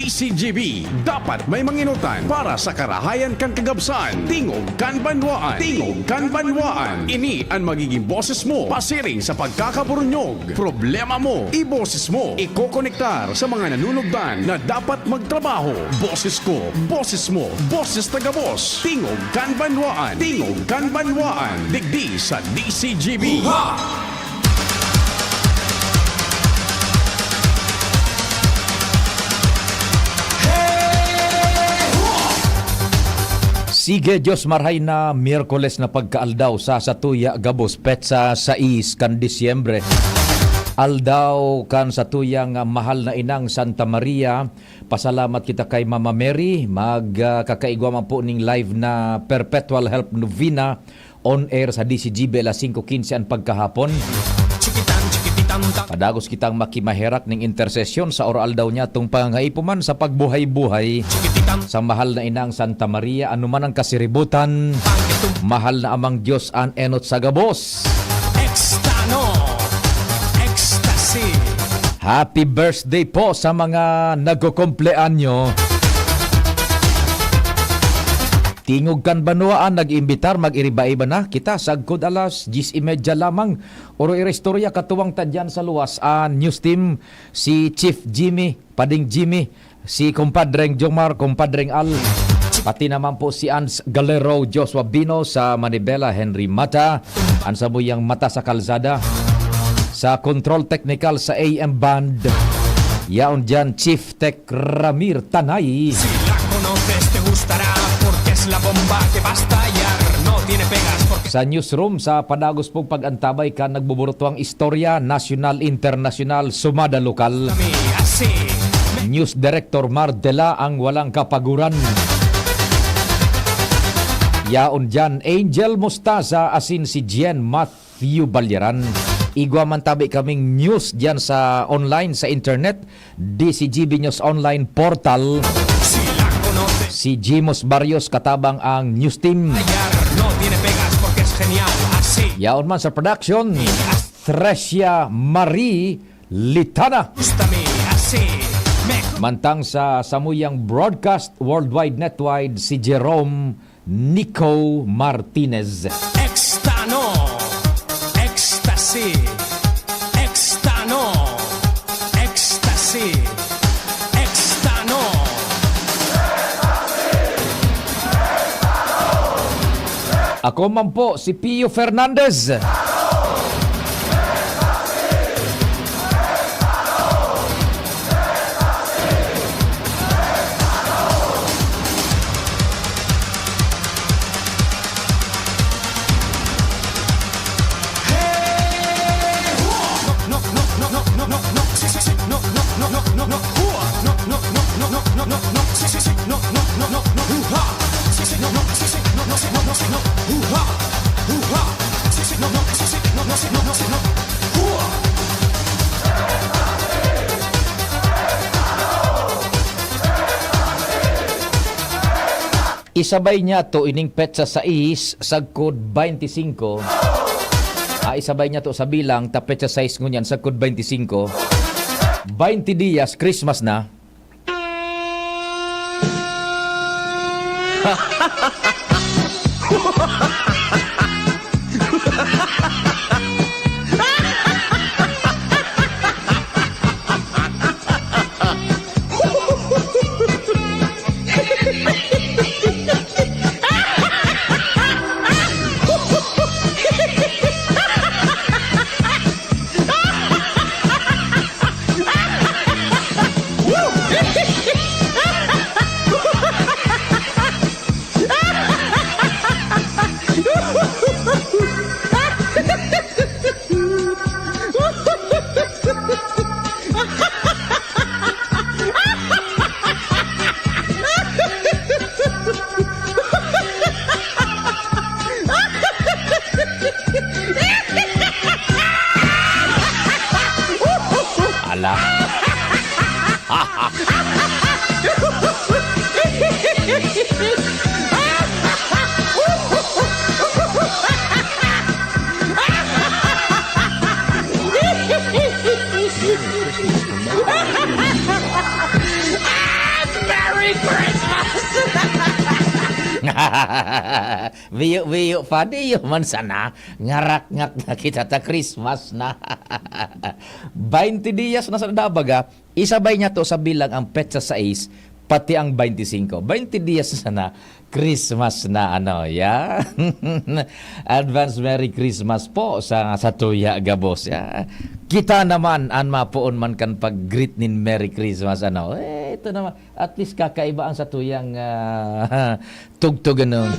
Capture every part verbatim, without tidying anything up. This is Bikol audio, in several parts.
C G B, dapat may manginutan para sa karahayan kan kagabsan. Tingog kan banwaan. Tingog kan banwaan. Ini an magiging boses mo pasiring sa pagkakaburunyog. Problema mo, iboses mo. Ikokonektar sa mga nanunugdan na dapat magtrabaho. Boses ko, boses mo, boses taga-boss. Tingog kan banwaan. Tingog kan banwaan. Digdi sa D C G B. Huha! Sige, Dios marhay na Miyerkules na pagkaaldaw sa satuya gabos petsa sais kan Disyembre. Aldaw kan satuyang mahal na inang Santa Maria. Pasalamat kita kay Mama Mary. Mag, ah, kakaigwa man po ning live na Perpetual Help Novena on air sa D C G B alas singko quince an pagkahapon. Padagos kitang makimaherak ning intersesyon sa oral daw niya tong pangangaipo man sa pagbuhay-buhay sa mahal na inang Santa Maria, anuman ang kasiributan, mahal na Amang Diyos an enot sa gabos. Extano, ecstasy. Happy birthday po sa mga nagkukumpleanyo. Tingog kan banwaan, nag-iimbitar, mag-iriba-iba na kita sagkod alas dyes y media lamang. Oro iristorya, katuwang ta diyan sa luwas an news team, si Chief Jimmy, Pading Jimmy, si Kumpadreng Jomar, Kumpadreng Al, pati naman po si Ans Galero, Joshua Bino sa Manibela, Henry Mata, an samuyang mata sa kalsada, sa control technical sa A M band. Yaon diyan, Chief Tech Ramir Tanay. Si la conoces, te gustará, porque es la bomba que va a estallar. No tiene pegas, porque Sa newsroom, sa padagos pong pag-antabay kan nagbuburutuang istorya, nasyonal, internasyonal, sumada lokal. Kami, así. News Director Mar Dela ang walang kapaguran. Yaon diyan, Angel Mostaza asin si Jen Math Theo Balyaran. Igwa man tabi kaming news diyan sa online, sa internet, D C G B News Online Portal. Si Jimos Barrios katabang ang news team. Yaon man sa production, Trecia Marie Litana. Mantang sa samuyang broadcast worldwide netwide, si Jerome Nico Martinez. Extano, ecstasy, extano, ecstasy, extano. Ako man po si Pio Fernandez. Isabay niyato ining petsa sais sagkod baynti singko. Ah, isabay niyato sa bilang, ta petsa sais ngunyan sagkod baynti singko. Baynti diyas, Christmas na. Ala. Wiyo-wiyo pa, diyo man sana. Ngarakngak na kita ta Christmas na. Baynte diyas na sana, baga. Isabay niya to sa bilang ang petsa sais, pati ang baynte singko. Baynte diyas na sana, Christmas na, ano, yan. Advance Merry Christmas po sa, sa tuya gabos. Ya. Kita naman an mapoon man kan pag-greet nin Merry Christmas, ano. Eh, ito naman. At least kakaiba ang satuyang, ah, tugtog, ano.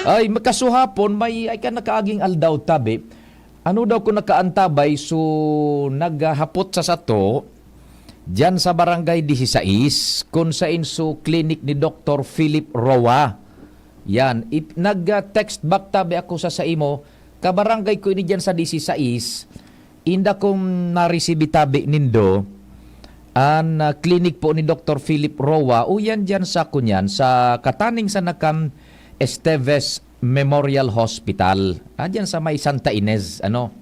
Ay, makasuhapon, may, ay ka nakaaging aldaw, tabi. Ano daw kung nakaantabay, so, naghahapot sa sato, diyan sa Barangay Dieciséis, kung sain so clinic ni Doktor Philip Roa. Yan, ip-, nag-text back tabi ako sa, sa imo, kabarangay ko ini diyan sa Dieciséis, inda kong naresibi tabi nindo, an, ah, clinic po ni Doktor Philip Roa, uyan diyan sa kunyan, sa kataning sa nakan Esteves Memorial Hospital. Ah, diyan sa may Santa Ines, ano.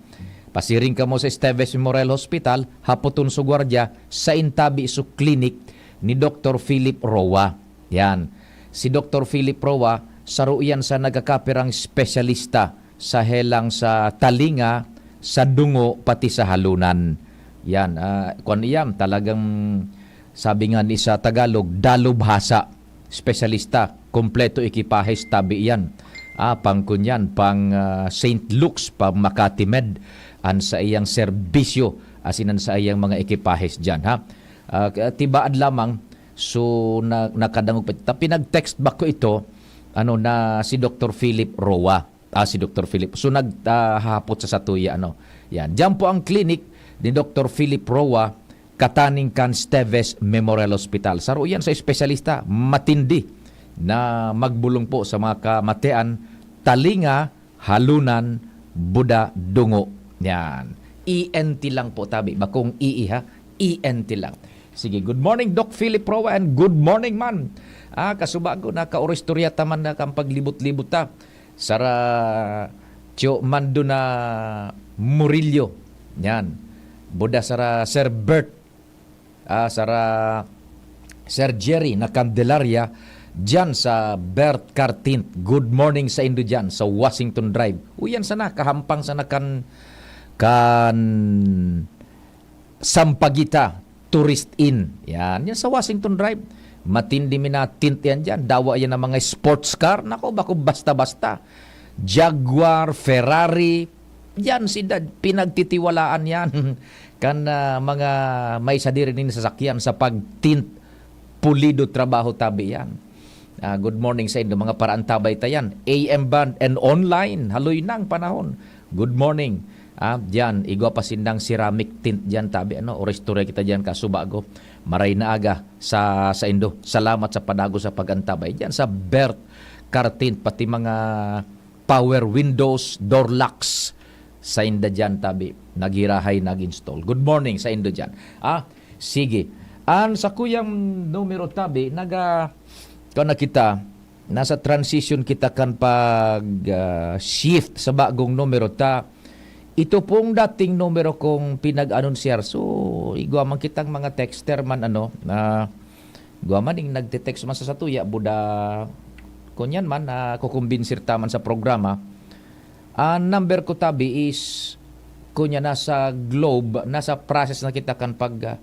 Pasiring kamo sa Esteves Memorial Hospital, hapoton so gwardiya, sa intabi so clinic ni Doktor Philip Roa. Yan. Si Doktor Philip Roa, saro iyan sa nagkakapirang espesyalista sa helang sa talinga, sa dungo, pati sa halunan. Yan, ah, kwan iyan, talagang sabi nga ni sa Tagalog, dalubhasa, espesyalista, kompleto ekipahes tabi iyan. Ah, pang kunyan, pang, ah, Saint Luke's, pang Makati Med, an sa iyang serbisyo, asin an sa iyang mga ekipahes diyan, ha? Ah, k-, tibaad lamang, so, na, nakadangog pa. Ta-, pinag-text back ko ito, ano, na si Doktor Philip Roa. Ah, si Doktor Philip. So, nag-, ah, hahapot sa satuya, ano. Yan. Diyan po ang clinic ni Doktor Philip Roa, kataning kan Esteves Memorial Hospital. Saro yan sa espesyalista, matindi na magbulong po sa mga kamatean, talinga, halunan, buda, dungo. Yan. E N T lang po, tabi. Bakong E E, ha? E N T lang. Sige, good morning, Doc Philip Roa, and good morning, man. Ah, kasubago, nakaoristorya ta man na kan paglibot-libot ta. Sara Tio Mando na Murillo. Yan. Buda sara Sir Bert. Ah, sara Sir Jerry na Candelaria. Diyan sa Bert Cartint. Good morning sa indo diyan sa Washington Drive. Uyan sana, kahampang sana kan, kan Sampaguita Tourist Inn. Yan, yan sa Washington Drive. Matindi mi na tint yan dyan. Dawa yan ang mga sports car. Nako, bako basta-basta. Jaguar, Ferrari. Yan, sida, pinagtitiwalaan yan. Kan, ah, mga may sadiri nin sasakyan sa pag-tint, pulido trabaho tabi yan. Ah, good morning sa indo, mga paraantabay ta yan. A M band and online, haloy nang panahon. Good morning. Ah, diyan, igwa pa sindang ceramic tint diyan, tabi, ano, oristorya kita diyan, kasubago. Maray na aga sa, sa indo. Salamat sa panago sa pag-antabay diyan sa Bert Cartint, pati mga power windows, door locks sa inda diyan, tabi. Naghirahay, nag-install. Good morning sa indo diyan. Ah, sige. An sa kuyang numero, tabi, naga, kung nakita, nasa transition kita kan pag, ah, shift sa bagong numero ta. Ito pong dating numero kong pinag-anunsyar. So, igwa man kitang mga texter man, ano, na igwa man ding nagte-text man sa satuya, buda, kunyan man, na kukumbinsir ta man sa programa. Ang number ko, tabi, is, kunya, nasa Globe, nasa process na kita kan pag, ah,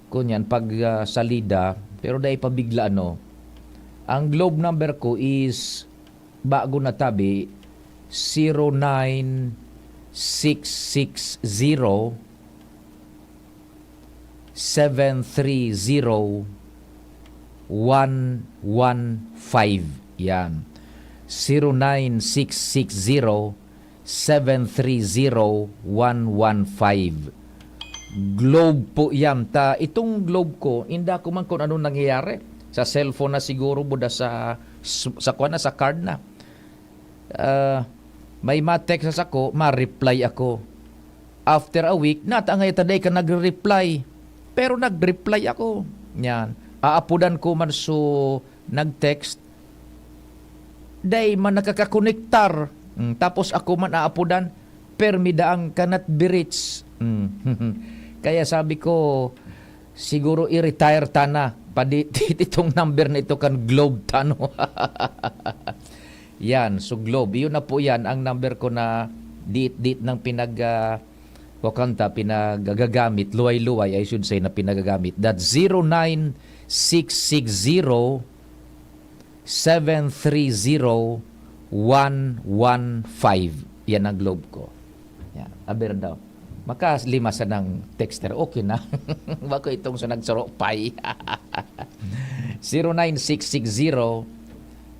kunyan, pag, ah, salida, pero dai pa bigla, ano. Ang Globe number ko is, bago na tabi, zero nine six six zero, seven three zero, one one five. Yan. Zero nine six six zero, seven three zero, one one five. Globe po yan. Ta, itong Globe ko, inda ko man kung anong nangyayari. Sa cellphone na siguro, buda sa, sa, kuwan na, sa card na. Ah, may ma-text sa sako, ma-reply ako. After a week, nata ngaya ta dai ka nagre-reply. Pero nag-reply ako. Yan. Aapodan ko man so nag-text, dai man nakakakonektar. Mm, tapos ako man aapodan, permi daang cannot be reached. Mm. Kaya sabi ko, siguro i-retire ta na. Padi-, itong number na ito kan Globe ta, no? Yan, so Globe. Yun na po yan, ang number ko na diit-diit ng pinag-, ah, kuwan ta, pinagagamit, luway-luway, I should say, na pinagagamit. That's zero nine six six zero, seven three zero, one one five. Yan ang Globe ko. Yan. Aber daw. Makalima sanang texter. Okay na. Bako itong sa nagsaro, pay. Zero nine six six zero,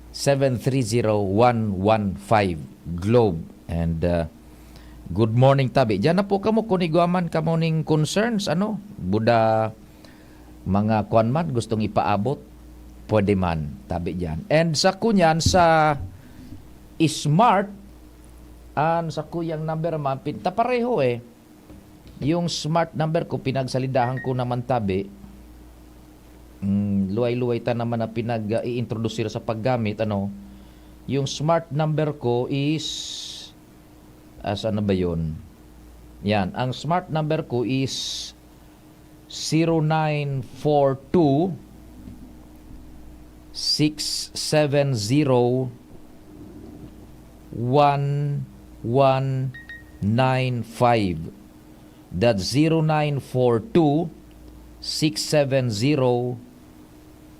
seven three zero, one one five. Globe. And, uh, good morning, tabi. Diyan na po kamo, kung igwa man kamo ning concerns, ano? Buda, mga kwan man, gustong ipaabot, pwede man, tabi diyan. And sa kunyan, sa Smart, an sa kuyang number man, pin-, ta pareho eh. Yung Smart number ko, pinagsalidahan ko naman, tabi. Mm, luway-luway ta naman na pinag-, ah, i-introduce sa paggamit, ano. Yung Smart number ko is, as ano ba yun? Yan, ang Smart number ko is zero nine four two, six seven zero, one one nine five. That's zero nine four two, six seven zero,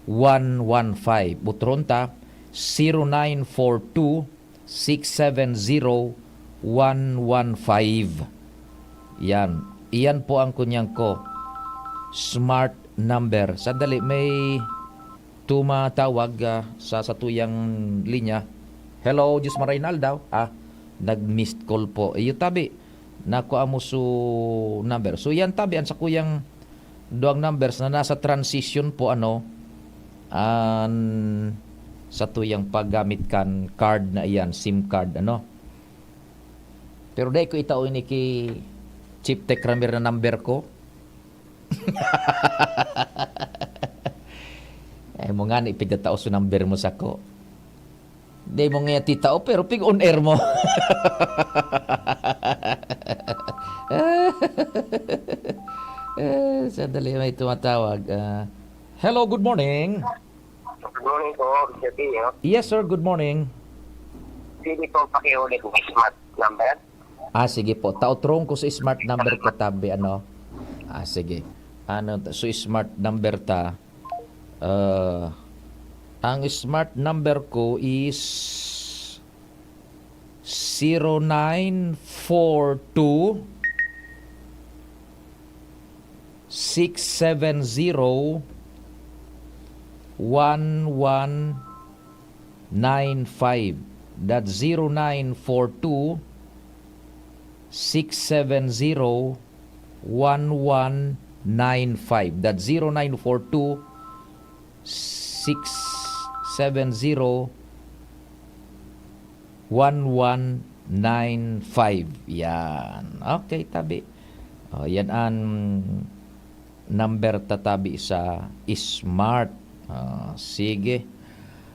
one one five. Butron ta, zero nine four two, six seven zero, one one five. Yan. Iyan po ang kunyang ko. Smart number. Sandali, may tumatawag, ah, sa satuyang linya. Hello, Diyos Maray Naldaw. Ah, nag-missed call po. Iyo, tabi. Nakuha mo su number. So, yan, tabi, ang sa kuyang duwang numbers na nasa transition po, ano, an satuyang paggamit kan card na iyan, SIM card, ano. Pero dai ko itao ini ki Chief Tech Ramir na number ko. Ay mo nga, ipigtatao sa number mo sako. Dai mo nga titao, pero pig-on air mo. Eh, sandali, may tumatawag. Ah, hello, good morning. Good morning po, Sir Pio. Yes, sir, good morning. Pwede po pakiulit ng smart number? Ah, sige po. Taotrong ko sa smart number ko, tabi, ano? Ah, sige. Ano, ta-, so smart number ta. Ah, ang smart number ko is zero nine four two, six seven zero, one one nine five. That's zero nine four two, six seven zero, one one nine five. That's zero nine four two, six seven zero, one one nine five. Yan. Okay, tabi. Oh, yan ang number ta, tabi, sa Smart. Ah, sige.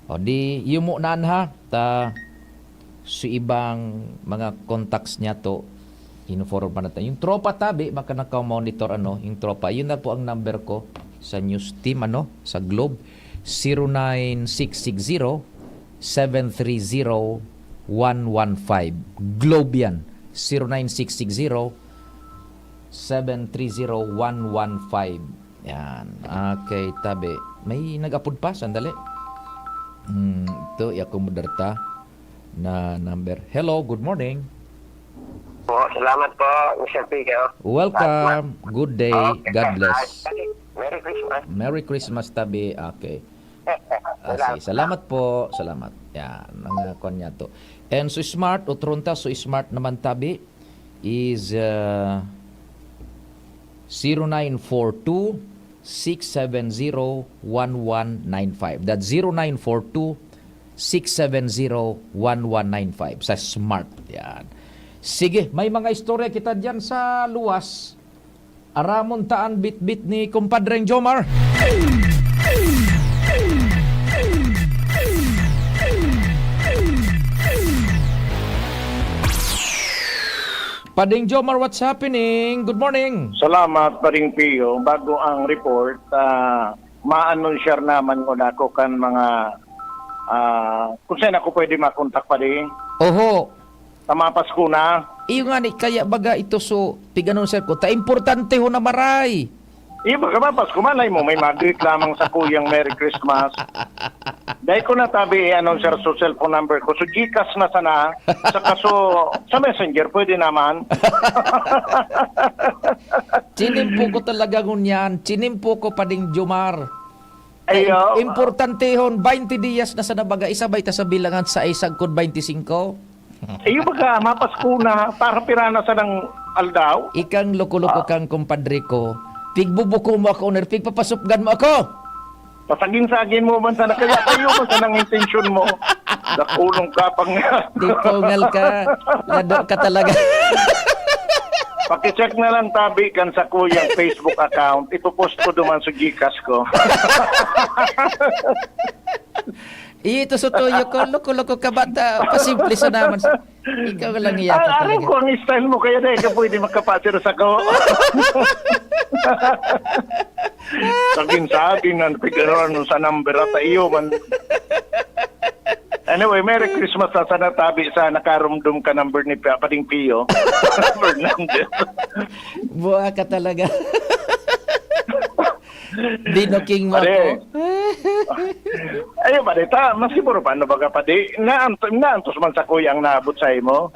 O di, yumo na, ha. Ta, sa ibang mga contacts niya to, informa na ta. Yung tropa, tabi, baka naka-monitor, ano, yung tropa. Yun na po ang number ko sa news team, ano, sa Globe. Zero nine six six zero, seven three zero, one one five. Globe yan. Zero nine six six zero, seven three zero, one one five. Yan. Okay, tabi. May nag-apod pa. Sandali. Hmm, ito, i-accommodar ta na number. Hello, good morning. Po, salamat po, Mister Pico. Welcome. Good day. Okay. God bless. Ay, Merry Christmas. Merry Christmas, tabi. Okay. Ah, sige. Salamat po. Salamat. Yan. Ang, uh, kwan niya to. And so smart, utron ta, so smart naman, tabi, is, uh, zero nine four two, six seven zero, one one nine five. That's zero nine four two, six seven zero, one one nine five sa Smart. Yan. Sige, may mga istorya kita dyan sa luwas. Aramon ta an bitbit ni Kumpadreng Jomar. Pading Jomar, what's happening? Good morning. Salamat, Paring Pio. Bago ang report, ah, ma-anunsyar naman ngunyan ako kan mga, ah, kung saan ako pwede makontak pa di. Oho. Sa mga Pasko na. Iyo nga ni, kaya baga ito so, pig-anunsyar ko, ta importante ho na maray. Iyo, baga ba, Pasko, malay mo, may mag-greet lamang sa kuyang Merry Christmas. Dahil ko natabi, i-anunsyar sa cellphone number ko. So, Gcash na sana. Sa kaso, sa Messenger, pwede naman. Chinimpo ko talaga ngunyan. Chinimpo ko pa ding Jomar. Ay, Ay, oh. Importantehon, baynte diyas na sana baga, isabay ta sa bilangan sa isag kun baynte singko. Iyo baga, mapasko na, para pira na sanang aldaw? Ikang loko-loko Ah. kang kumpadre ko. Pigbubuko mo ako, ner, pigpapasupgan mo ako. Pasagin-sagin mo man sana, kaya kayo man sanang intensyon mo. Nakulong ka pa nga. Tipungal ka. Lado ka talaga. Pakicheck na lang tabi kan sa kuyang Facebook account. Ipopost ko duman sa Gcash ko. Ito sa tuyo ko, loko-loko ka bata. Pasimple sa naman. Ikaw lang iya ka Ah, alam talaga. ko ang style mo, kaya dahil ka pwede makapasir sa ko. Sagin-sagin ang pigkaroon sa number at iyo man. Anyway, Merry Christmas sa sana tabi sa nakarumdum ka number ni Pia-, Pading Pio Fernandez. Buha ka talaga. Binoking mo Pare. ako. Ayun, pare, ta, mas siguro pa, ano baga, padi, naanto-, naantos man sa kuya ang naabot sa imo.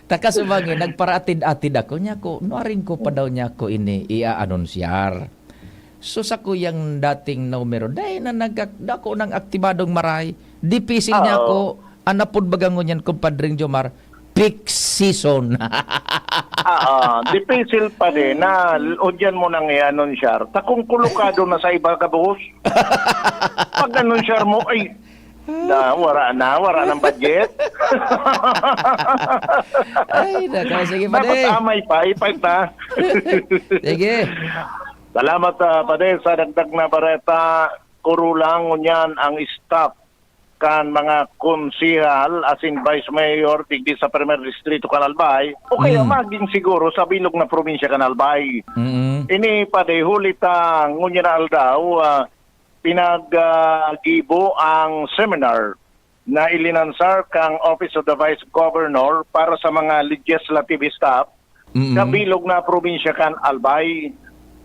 Takasubang, eh, nagparaatid-atid ako. Niya ko, nuaring ko pa daw niya ko ini i-aanunsyar. So, sa kuyang dating numero, dahil na nagka-, dako ng aktibadong maray, dipisil niya Oo. ko, anapod baga ngunyan, kumpadring Jomar, peak season. Oo, dipisil pa din na udyan mo nang i-anunsyar. Takong kolokado na sa iba ka buhos. Pag-anunsyar mo, ay, na, wala na, wala ng budget. Ay, nako, sige pa Dapat din. amay pa, ipag na. Sige. Salamat, ah, Pade, sa dagdag na bareta. Kuro lang ngunyan ang staff kan mga konsehal, as in Vice Mayor, digdi sa Primer Distrito kan Albay, o kaya Mm. maging siguro sa bilog na probinsya kan Albay. Mm-mm. Ini, Pade, huli ta ngunyan na aldaw, ah, pinag, ah, gibo ang seminar na ilinansar kang Office of the Vice Governor para sa mga legislative staff Mm-mm. sa bilog na probinsya kan Albay.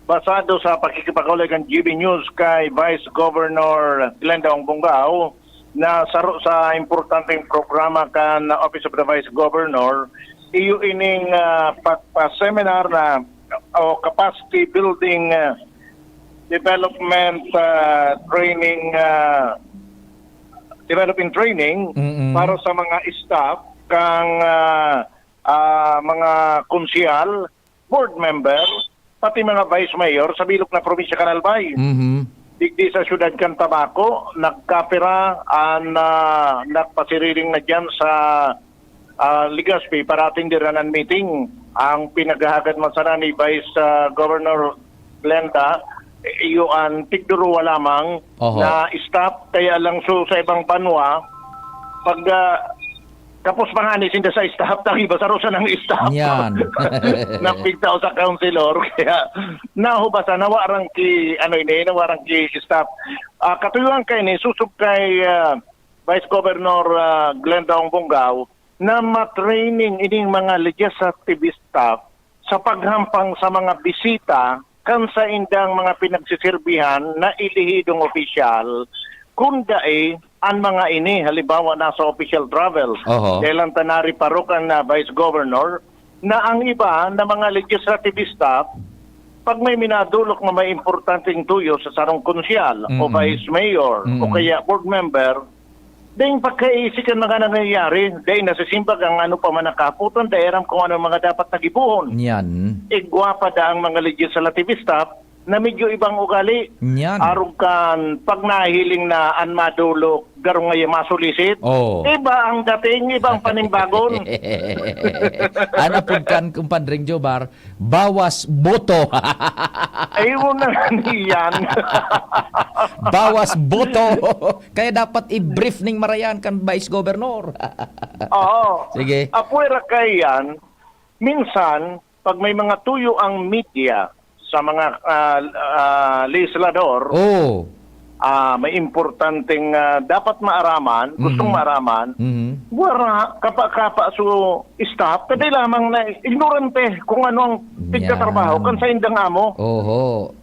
Basado sa pakikipag-ulay kan G B News kay Vice Governor Glenda Ong Bongao, na saro sa importanteng programa kan Office of the Vice Governor, iyo ining, ah, pagpa-seminar na o capacity building, ah, development, ah, training, ah, developing training Mm-mm. para sa mga staff kang, ah, ah, mga konsehal, board member, pati mga vice mayor sa bilog na probinsya kan Albay. Mhm. Digdi sa siyudad kan Tabaco, nagkapira an, ah, nagpasiriring na diyan sa, ah, Legazpi para atenderan an meeting. Ang pinaghahagad man sana ni Vice, ah, Governor Glenda, iyo an tigduruwa lamang Oho. na staff, kaya lang so sa ibang banwa, pag, ah, kapos pa nga ni sinda sa staff, ta iba saro sa nang staff. Yan. Napigtao sa councilor, kaya nahubasan, nawarang ki, ano ini, nawarang ki staff. Ah, katuyuan kaini, susog kay, ah, Vice Governor, ah, Glenda Ong Bongao, na ma-training ining mga legislative staff sa paghampang sa mga bisita kan saindang mga pinagsisirbihan na elehidong opisyal, kun dai an mga ini, halimbawa, nasa official travel. Oho. Kailan ta nariparok ang, ah, Vice Governor na ang iba na mga legislative staff, pag may minadolok na may importanteng tuyo sa sarong konsyal o Mm. vice mayor o Mm. kaya board member, dahil pagkaisip ang mga nangyayari, dahil nasisimbag ang ano pa man nakaputan, dahil aram kung ano ang mga dapat nagibuhon. Yan. Igwa pa da ang mga legislative staff na medyo ibang ugali. Yan. Arog kan pag nahiling na an madolok, garo nga yung masulisit. Oh. Iba ang dating, iba ang panimbagon. An apod kan, kumpadring Jomar, bawas boto. Ayun na nga niyan. Bawas boto. Kaya dapat i-brief ning marayan kan Vice Governor. Oo. Sige. Apwera kaya yan, minsan, pag may mga tuyo ang media, sa mga, ah, ah, legislador, Oh. ah, may importanteng, ah, dapat maaraman, gustong Mhm. maaraman, Mhm. wara, kapa-kapa so staff, kadi lamang na ignorante kung ano ang Yan. pigtatrabaho kan saindang amo. Oho.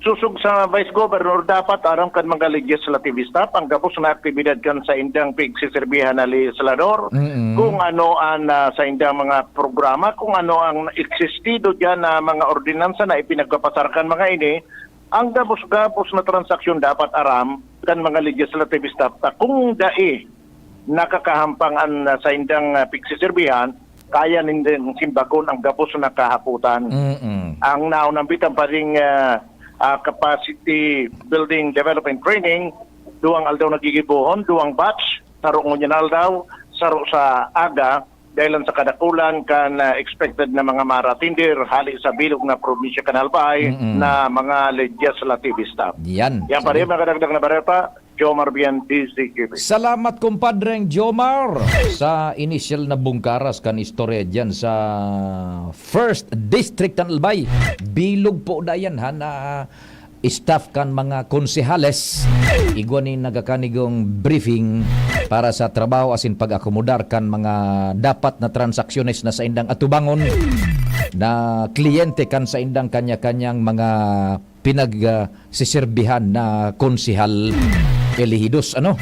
Sosog sa Vice Governor, dapat aram kan mga legislative staff ang gabos na aktibidad kan saindang pigsiserbihan na legislador, Mm. kung ano ang, ah, saindang mga programa, kung ano ang existido diyan na mga ordinansa na ipinagpapasar kan mga ini, ang gabos-gabos na transaksyon dapat aram kan mga legislative staff ta kung dai nakakahampang an, ah, saindang, ah, pigsiserbihan, kaya nindang simbagon ang gabos na kahapotan. Mm-mm. Ang naunang bitang pa ring, ah, ah, capacity building development training, duwang aldaw na gigibohon, duwang batch, saro ngunyan aldaw, saro sa aga, dahilan sa kadakulan kan, ah, expected na mga maratindir hali sa bilog na probinsya kan Albay Mm-mm. na mga legislative staff. Yan. Yan pa Sige. rin, mga kadagdag na bareta, Jomar Bian, D Z Q B. Salamat, kumpadreng Jomar, sa inisyal na bungkaras kan istorya diyan sa First District kan Albay. Bilog po dayan, ha, na staff kan mga konsehales. Igwa ni nagakanigong briefing para sa trabaho asin pag-akomodar kan mga dapat na transaksyones na saindang atubangon na kliyente kan saindang kanya-kanyang mga pinag, ah, siserbihan na konsehal elehidos, ano?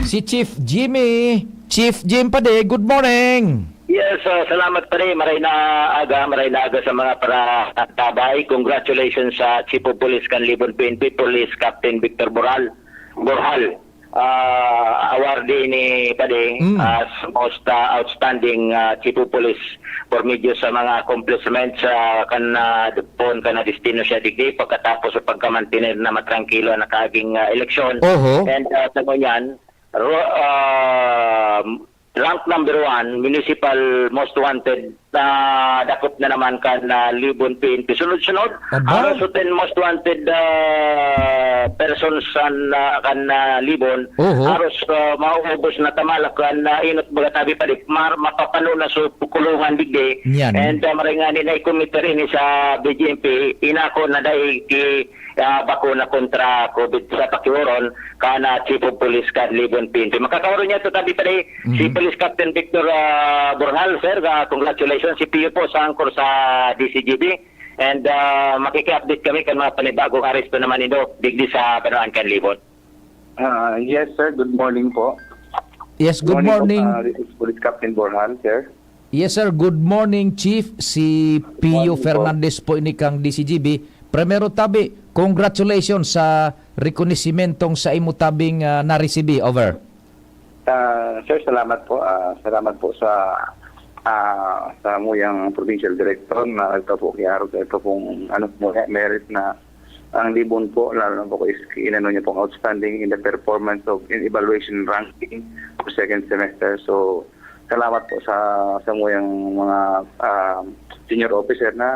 Si Chief Jimmy. Chief Jim Pade, good morning. Yes, ah, salamat, pare. Maray na aga, maray na aga sa mga para-, tabay. Congratulations sa Chief of Police kan Libon P N P, Police Captain Victor Boral. Borhal. Ah, awardee ni Pade Mm. as most, ah, outstanding, ah, Chief of Police for medyo sa mga accomplishments, ah, kan, ah, poon kan nadestino siya digdi pagkatapos sa pagkamantener na matrangkilo ang nakaaging, ah, eleksyon. Oho. And, ah, sa ngunyan, ro-, ah, rank number one, municipal most wanted, na dakop na naman kan, ah, Libon P N P. Sunod-sunod, Aba? halos ten most wanted, ah, persons kan, ah, kan, ah, Libon. Oho. Halos, ah, mauubos na tamalak kan, ah, inot baga tabi pa di, mar-, mapapano na sa kulungan digdi. Yan. And, ah, maray nga ni na i-committer ini sa B J M P, inako na dai ki, ah, bakuna kontra COVID sa pakiwaron, kan, ah, Chief of Police kan Libon P N P. Makakawaron niya to tabi pa di, si Mhm. Police Captain Victor, ah, Borhal, sir, ah, congratulations. Si Pio po sa angkor sa D C G B. And, ah, makiki-update kami kan mga panibagong aresto naman nindo digdi sa Banwaan kan Libon. Ah, yes, sir. Good morning po. Yes, good Morning po, morning. ah, this is Police Captain Borhal, sir. Yes, sir. Good morning, Chief. Si Pio Morning po. Fernandez po ini kang D C G B. Primero tabi, congratulations sa rekonosementong sa imo tabing, ah, naresibi. Over. Ah, sir, salamat po. Ah, salamat po sa, ah, sa muyang provincial director na ito po kiarog ito pong, ano po, merit na ang Libon po, lalo na po kay inano niya pong outstanding in the performance of in evaluation ranking for second semester. So, salamat po sa, sa muyang mga, ah, senior officer na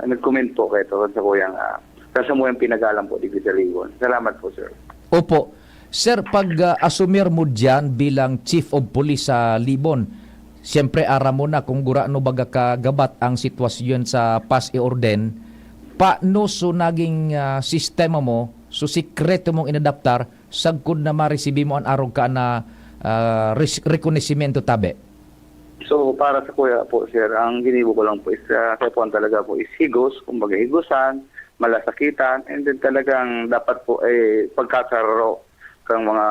nag-comment po kay ito sa kuyang, ah, sa, sa muyang pinagalan po digdi sa Libon. Salamat po, sir. Opo. Sir, pag, ah, asumir mo diyan bilang Chief of Police sa Libon, siyempre aram mo na kung gurano baga kagabat ang sitwasyon sa past e-orden. Paano so naging, ah, sistema mo, so sikreto mong inadaptar sagkod na maresibi mo an arog ka na, ah, res-, rekonosimento tabi? So, para sa kuya po, sir, ang ginibo ko lang po is, ah, sa kuwan talaga po is higos, kumbaga higusan, malasakitan, and then talagang dapat po, eh, pagkasararo kang mga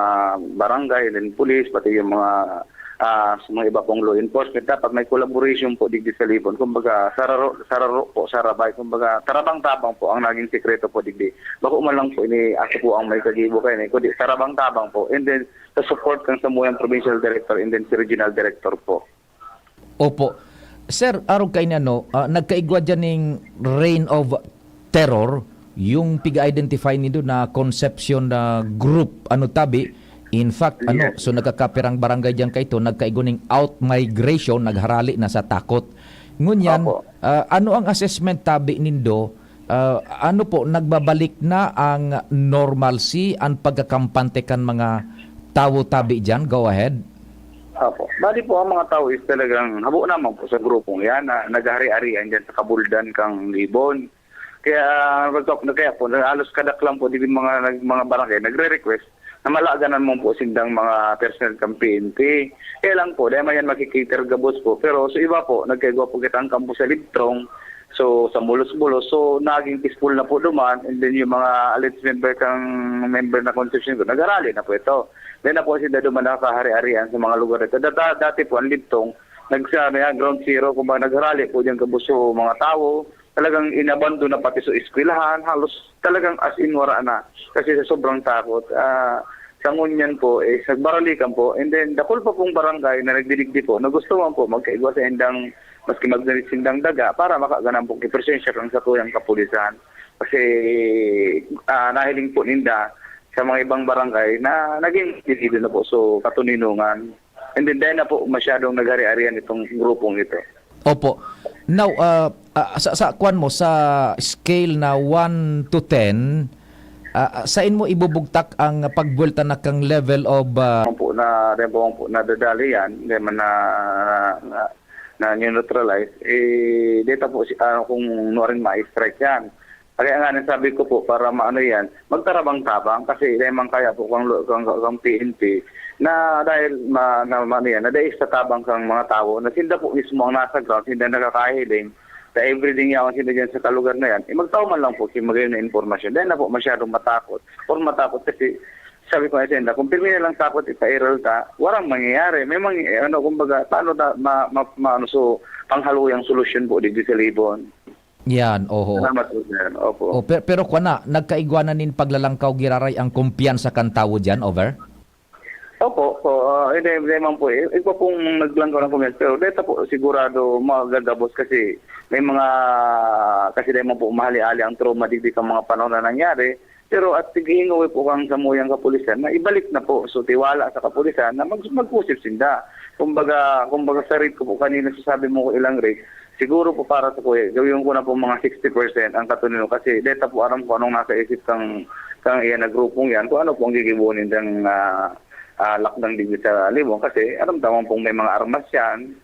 barangay, and then police, pati yung mga, ah, sa mga iba pong law enforcement, dapat may collaboration po digdi sa Libon. Kumbaga, sararo, sararo po, sarabay. Kumbaga, tarabang-tabang po ang naging sikreto po digdi. Bako man lang po ini, ako po ang may kagibo kaini, kundi tarabang-tabang po. And then, sa support kang samuyang provincial director and then si regional director po. Opo. Sir, arog kaini ano, ah, nagkaigwa diyan ning reign of terror, yung piga-identify nindo na Concepcion na group, ano tabi? In fact, ano, Yes. so nagkakapirang barangay diyan kaito, nagkaigwa ning outmigration, nagharali na sa takot. Ngunyan, Opo. ah, ano ang assessment tabi nindo? Ah, ano po, nagbabalik na ang normalcy, ang pagkakampante kan mga tawo tabi diyan? Go ahead. Opo. Bali po, ang mga tao is talagang habo naman po sa grupong yan na naghari-harian dyan sa kabuldan kang Libon. Kaya, ah, kaya po, halos kadaklan po, di mga, nag-, mga barangay nagre-request na malaganan mo po sindang mga personnel kang P N P. Kaya lang po, dahil mayan makikiter gabos po. Pero sa iba po, nagkaigwa po kita ang kampo sa Libtrong. So, sa Mulos-Bulos. So, naging peaceful na po duman. And then, yung mga alleged member kang member na Concepcion ko, nagarali na po ito. Then, na po sila duman nakahari-harian sa mga lugar ito. Data, dati po, ang Libtrong, nagsa-, may ground zero, kumbaga, nagrali po dyan gabos yung mga tao. Talagang inabandon na pati sa eskwelahan, halos talagang as in wala na. Kasi sa sobrang takot, ah, sa ngunyan po, eh, nagbaralikan po. And then, dakul pa pong barangay na nagdidigdi po, na gusto man po magkaigwa sa indang, maski magdinig sindang daga, para makaganan pong kipresensya kang sa tuyang kapulisan. Kasi, ah, nahiling po ninda sa mga ibang barangay na naging dividido na po. So, katuninungan. And then, dahil na po masyadong naghari-harian itong grupong ito. Opo. Now, ah, ah, sa, sa kwan mo, sa scale na one to ten, ah, ah, sain mo ibubugtak ang pagbuwelta na kang level of, ah, Ang po na, rin po, ang po nadadali yan, hindi man na, na, na neutralize, eh, data po si, ano, kung nuwarin ma-strike yan. Kaya nga, sabi ko po, para maano yan, magtarabang-tabang, kasi dahil man kaya po kang, kang, kang P N P, na dahil ma, na, maano yan, na dahil sa tabang kang mga tao, na sinda po mismo ang nasa ground, sinda nakakahiling, sa everyday yaon sila dyan sa kalugar na yan, eh, magtao man lang po, si magayon na impormasyon. Dahil na po masyadong matakot, or matakot kasi, sabi ko nga sa inda, kung pirmi na lang takot, ipairal ta, warang mangyayari. May mangy-, eh, ano, kumbaga, paano ta, ma, ma, ma, ano, so, panghaluyang solusyon po digdi sa Libon. Yan, oho. Salamat po, sir. Opo. Oh, per-, pero kwa na, nagkaigwa na nin paglalangkaw giraray ang kumpiyansa kan tawo diyan, over? Opo, po, ah, hindi, hindi man po. I-, iba pong naglangkaw ng kumpiyansa. Pero dito po, sigurado magagabos kasi may mga, kasi dahil man po mahali-hali ang trauma digdi sa mga panahon na nangyari. Pero at tighihingoy po kang samuyang kapulisan na ibalik na po. So, tiwala sa kapulisan na mag-, mag-usip sinda. Kumbaga, kumbaga sa rate ko po kanina, sasabi mo ko ilang rate, siguro po para sa kuya, gawin ko na po mga sixty percent ang katununan. Kasi deta po aram ko anong nasa isip kang, kang iyan na grupong yan, kung ano po ang gigibuhin nindang, ah, ah, lakdang digdi sa Libon. Kasi aram tamang pong may mga armas yan.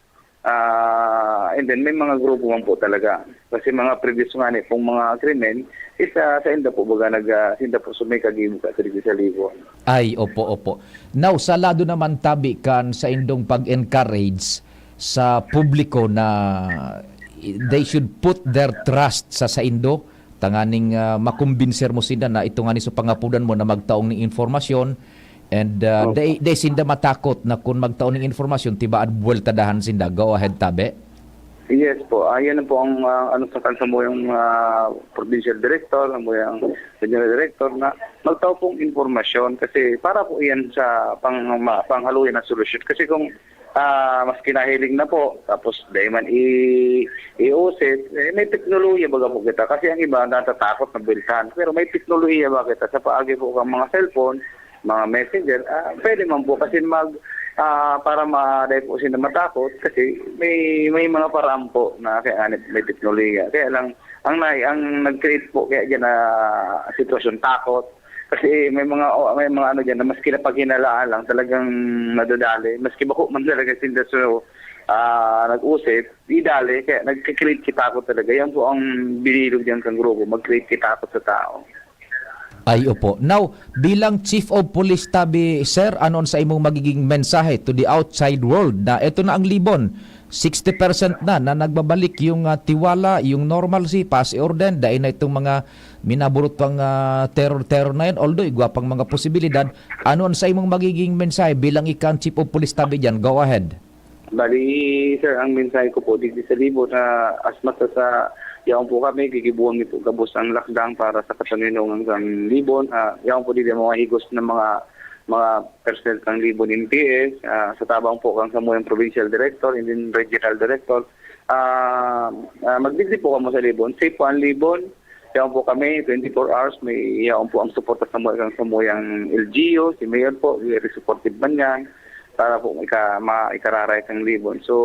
Ah, and then may mga grupo man po talaga. Kasi mga previous nga ni pong mga krimen, isa sa inda po baga nag, ah, sinda po sumay kagibo ka sa digdi sa Libon. Ay, opo, opo. Now, sa lado naman tabi kan sa indong pag-encourage sa publiko na they should put their trust sa saindo, tanganing, ah, makumbinser mo sinda na ito nga ni sa pangapudan mo na magtaong ning informasyon, and, ah, Opo. dai, dai sinda matakot na kun magtao ning informasyon, tibaad buweltadahan sinda. Go ahead, tabi. Yes po. Ah, yan po ang, ah, ano sa kansa mo yung, ah, provincial director, ang mo yung regional director na magtao pong impormasyon kasi para po yan sa pang, ma-, panghaluin ng solusyon. Kasi kung, ah, mas kinahiling na po, tapos dahil man i-, iusip, eh, may teknolohiya baga po kita. Kasi ang iba natatakot na bilhan. Pero may teknolohiya ba kita sa paagi po ng mga cellphone, mga messenger, ah, pwede man po kasi mag, ah, para ma-, dahil po sila matakot kasi may, may mga paraan po na kaya nga may teknolohiya. Kaya lang, ang nai-, ang nag-create po kaya diyan na sitwasyon, takot. Kasi may mga, o, may mga ano diyan na maski napaghinalaan lang, talagang nadadali. Maski bako man talaga sinda, so, ah, nag-usip, di dali. Kaya nagki-create kita takot talaga. Yan po ang binilog diyan kang grupo, mag-create kita takot sa tao. Ay, opo. Now, bilang Chief of Police tabi, sir, ano an sa imong magiging mensahe to the outside world na eto na ang Libon? Sixty percent na, na nagbabalik yung, ah, tiwala, yung normalcy, pasi orden, dai na itong mga minaburot pang, ah, terror-terror na yan. Although, igwa pang mga posibilidad. Ano an sa imong magiging mensahe bilang ika an Chief of Police tabi diyan? Go ahead. Bali, sir, ang mensahe ko po digdi sa Libon na as much as, ah, yaon po kami, gigibuhon mi po gabos ang lakdang para sa katoninongan kan Libon. Ah, yaon po digdi ang mga higos na mga, mga personnel kan Libon M P S, ah, sa tabang po kan samuyang provincial director and then regional director. Ah, ah, magdigdi po kamo sa Libon. Safe po ang Libon. Yaon po kami, twenty-four hours, may yaon po ang suporta sa mga, sa muyang L G U, si Mayor po, very supportive man yan, para po ika-, ma-, ikararay kang Libon. So,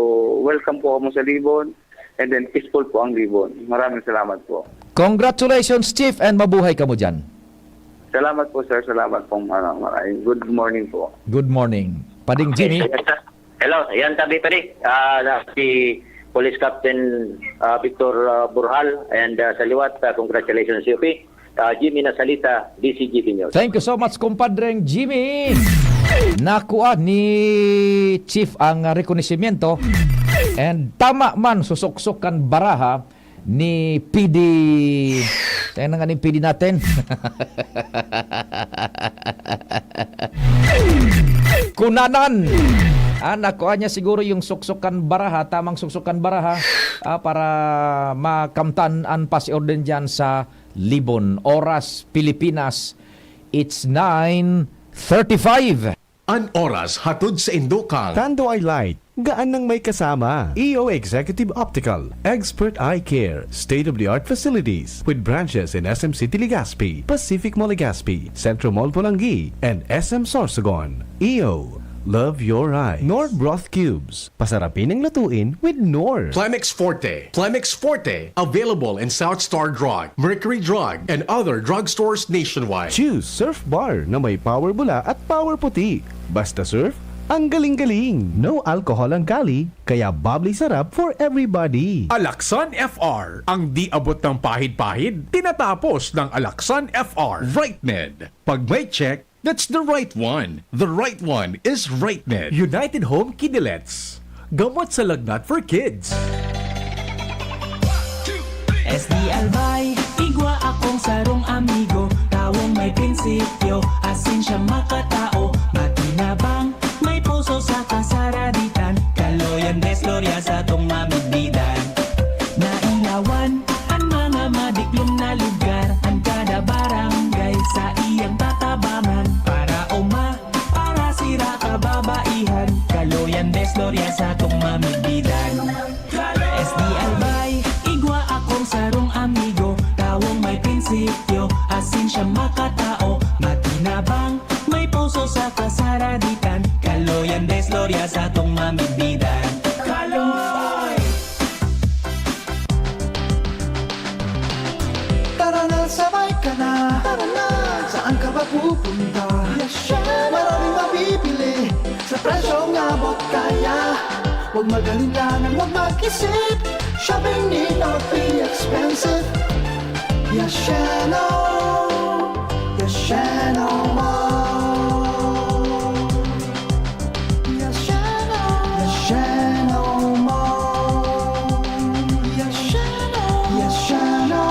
welcome po kamo sa Libon, and then peaceful po ang Libon. Maraming salamat po. Congratulations, Chief, and mabuhay kamo dyan. Salamat po, sir. Salamat pong, ano, maraming good morning po. Good morning. Pading Jimmy. Okay, sir. Hello, yan tabi pare. Ah, na si Police Captain ah, Victor ah, Burhal and ah, sa liwat, ah, congratulations, C O P. Ah, Jimmy Nasalita, D C G B News. Thank you so much, kumpadreng Jimmy. Nakuha ni Chief ang ah, rekonosimyento and tama man susuksok kan baraha ni P D. Tayo na nga ni P D natin. Kunanan. Ah, nakuha niya siguro yung suksukan baraha, tamang suksukan baraha, ah, para makamtan an pasi-orden dyan sa Libon. Oras, Pilipinas, it's nine thirty-five. An oras hatod sa indokang Tando Eye Light, gaan nang may kasama. E O Executive Optical, Expert Eye Care, state-of-the-art facilities with branches in S M City Legazpi, Pacific Mall Legazpi, Centro Mall Polangui, and S M Sorsogon. E O, love your eyes. Knorr Broth Cubes, pasarapin ang lutuin with Knorr. Plemex Forte. Plemex Forte, available in South Star Drug, Mercury Drug, and other drugstores nationwide. Choose Surf Bar na may power bula at power puti. Basta surf, ang galing-galing. No alcohol ang kali, kaya bubbly sarap for everybody. Alaxan F R, ang di abot ng pahid-pahid, tinatapos ng Alaxan F R. Right Med. Pag may check, that's the right one. The right one is Right Med. United Home Kidilets. Gamot sa lagnat for kids. S D L Bay, igwa akong sarong amigo, tawong may prinsipyo, asin siya makatao, matinabang, may puso sa kasaraditan, kaloyan, desglorya sa tong mamigdidan. Nailawan an mga madiklom na lugar, an kada barangay sa iyang tatabangan, para uma, para sira kababaihan, kaloyan, desglorya sa tong mamigdidan. S D L Bay, igwa akong sarong amigo, tawong may prinsipyo, asin siya makatao, matinabang, may puso sa kasaraditan, kaloyan, desglorya sa tong mamigdidan. Kaloy! Tara na, sabay ka na. Tara na. Saan ka ba pupunta? Yes, siya. Maraming mabibili sa presyong abot kaya. Huwag mag-alinlangan, huwag mag-isip. Shopping need not be expensive. Yasheno, Yasheno Mall. Yasheno, Yasheno Mall. Yasheno, Yasheno.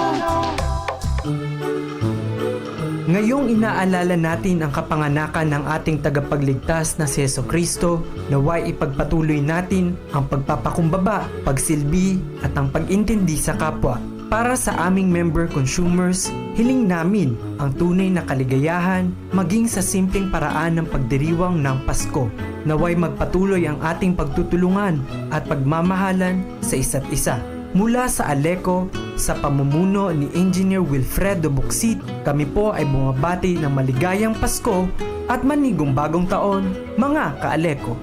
Ngayong inaalala natin ang kapanganakan ng ating tagapagligtas na si Jesu-Cristo, naway ipagpatuloy natin ang pagpapakumbaba, pagsilbi, at ang pag-intindi sa kapwa. Para sa aming member consumers, hiling namin ang tunay na kaligayahan maging sa simpleng paraan ng pagdiriwang ng Pasko. Naway magpatuloy ang ating pagtutulungan at pagmamahalan sa isa't isa. Mula sa Aleco, sa pamumuno ni Engineer Wilfredo Bucsit, kami po ay bumabati ng maligayang Pasko at manigong bagong taon, mga ka-Aleco.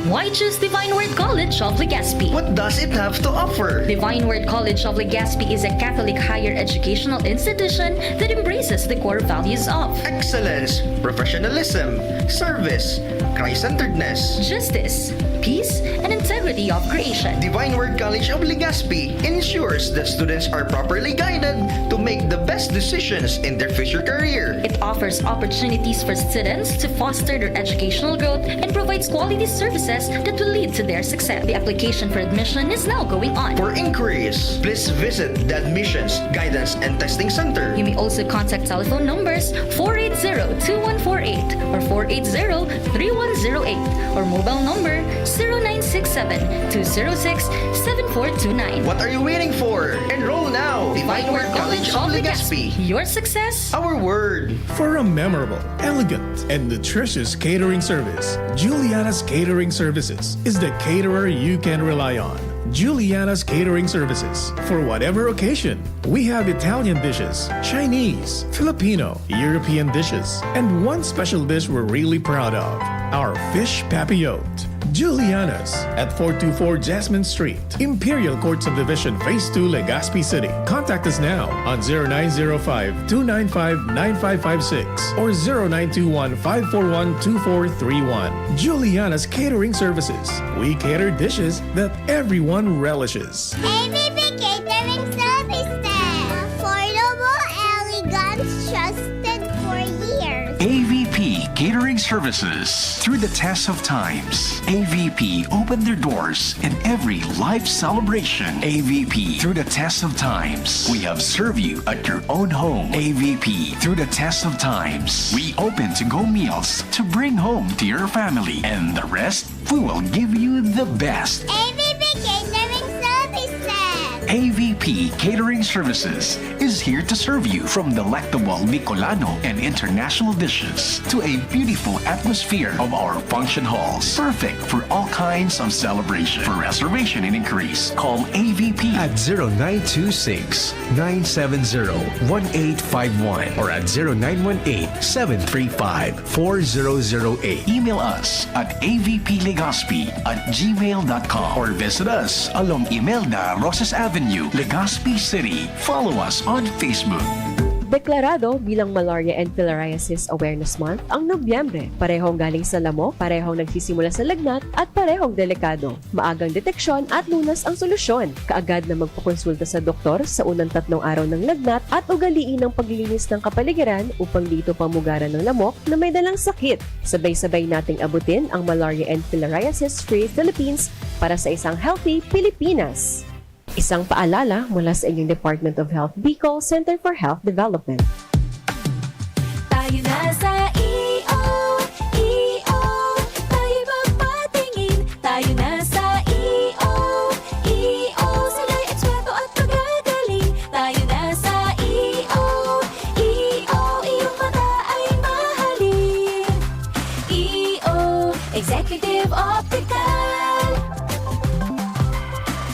Why choose Divine Word College of Legazpi? What does it have to offer? Divine Word College of Legazpi is a Catholic higher educational institution that embraces the core values of excellence, professionalism, service, Christ-centeredness, justice, peace, and integrity of creation. Divine Word College of Legazpi ensures that students are properly guided to make the best decisions in their future career. It offers opportunities for students to foster their educational growth and provides quality services that will lead to their success. The application for admission is now going on. For inquiries, please visit the Admissions, Guidance, and Testing Center. You may also contact telephone numbers four eight zero two one four eight or four eight zero three one zero eight or mobile number zero nine six seven two zero six seven four two nine. What are you waiting for? Enroll now! Divine Word College of Legazpi. Your success, our word. For a memorable, elegant, and nutritious catering service, Juliana's Catering Services is the caterer you can rely on. Juliana's Catering Services. For whatever occasion, we have Italian dishes, Chinese, Filipino, European dishes, and one special dish we're really proud of, our fish papillote. Juliana's at four two four Jasmine Street, Imperial Court Subdivision, Phase two, Legazpi City. Contact us now on zero nine zero five, two nine five, nine five five six or zero nine two one, five four one, two four three one. Juliana's Catering Services. We cater dishes that everyone relishes. A V P Catering Services. Affordable, elegant, trusted for years. A V P Catering Services. Through the test of times, A V P opened their doors in every life celebration. A V P, through the test of times, we have served you at your own home. A V P, through the test of times, we open to-go meals to bring home to your family. And the rest, we will give you the best. A V P Catering Services. A V P Catering Services is here to serve you, from delectable Bicolano and international dishes to a beautiful atmosphere of our function halls, perfect for all kinds of celebration. For reservation and inquiries, call A V P at zero nine two six, nine seven zero, one eight five one or at zero nine one eight, seven three five, four zero zero eight. Email us at A V P Legazpi at gmail dot com or visit us along Imelda Rosas Avenue, Legazpi City. Follow us on Facebook. Deklarado bilang Malaria and Filariasis Awareness Month ang Nobyembre, parehong galing sa lamok, parehong nagsisimula sa lagnat, at parehong delikado. Maagang deteksyon at lunas ang solusyon. Kaagad na magpakonsulta sa doktor sa unang tatlong araw ng lagnat at ugaliin ang paglilinis ng kapaligiran upang di ito pamugaran ng lamok na may dalang sakit. Sabay-sabay nating abutin ang Malaria and Filariasis Free Philippines para sa isang healthy Pilipinas. Isang paalala mula sa inyong Department of Health Bicol, Center for Health Development. Tayo na sa E O, E O, tayo magpatingin. Tayo na sa E O, E O, sila'y eksperto at magagaling. Tayo na sa E O, E O, iyong mata ay mahalin. E O, Executive Optical.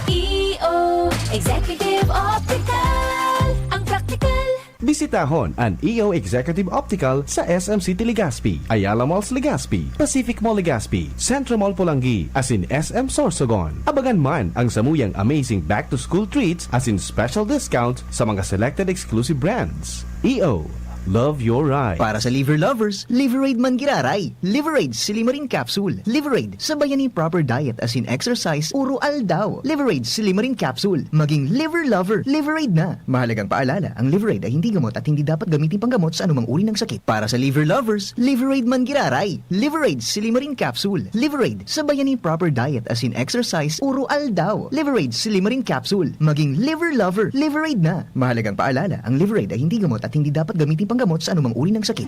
E O, Executive Optical. Ang praktikal. Bisitahon an E O Executive Optical sa S M City Legazpi, Ayala Malls Legazpi, Pacific Mall Legazpi, Centro Mall Polangui, asin S M Sorsogon. Abangan man ang samuyang amazing back-to-school treats asin special discount sa mga selected exclusive brands. E O, love your ride. Para sa liver lovers, Liveraid man giraray. Liveraid Silimarin Capsule. Liveraid, sabayan nin proper diet asin exercise oro aldaw. Liveraid Silimarin Capsule. Maging liver lover, Liveraid na. Mahalagang paalala, ang Liveraid ay hindi gamot at hindi dapat gamitin panggamot sa anumang uri ng sakit. Para sa liver lovers, Liveraid man giraray. Liveraid Silimarin Capsule. Liveraid, sabayan nin proper diet asin exercise oro aldaw. Liveraid Silimarin Capsule. Maging liver lover, Liveraid na. Mahalagang paalala, ang Liveraid ay hindi gamot at hindi dapat gamitin panggamot sa anumang uri ng sakit.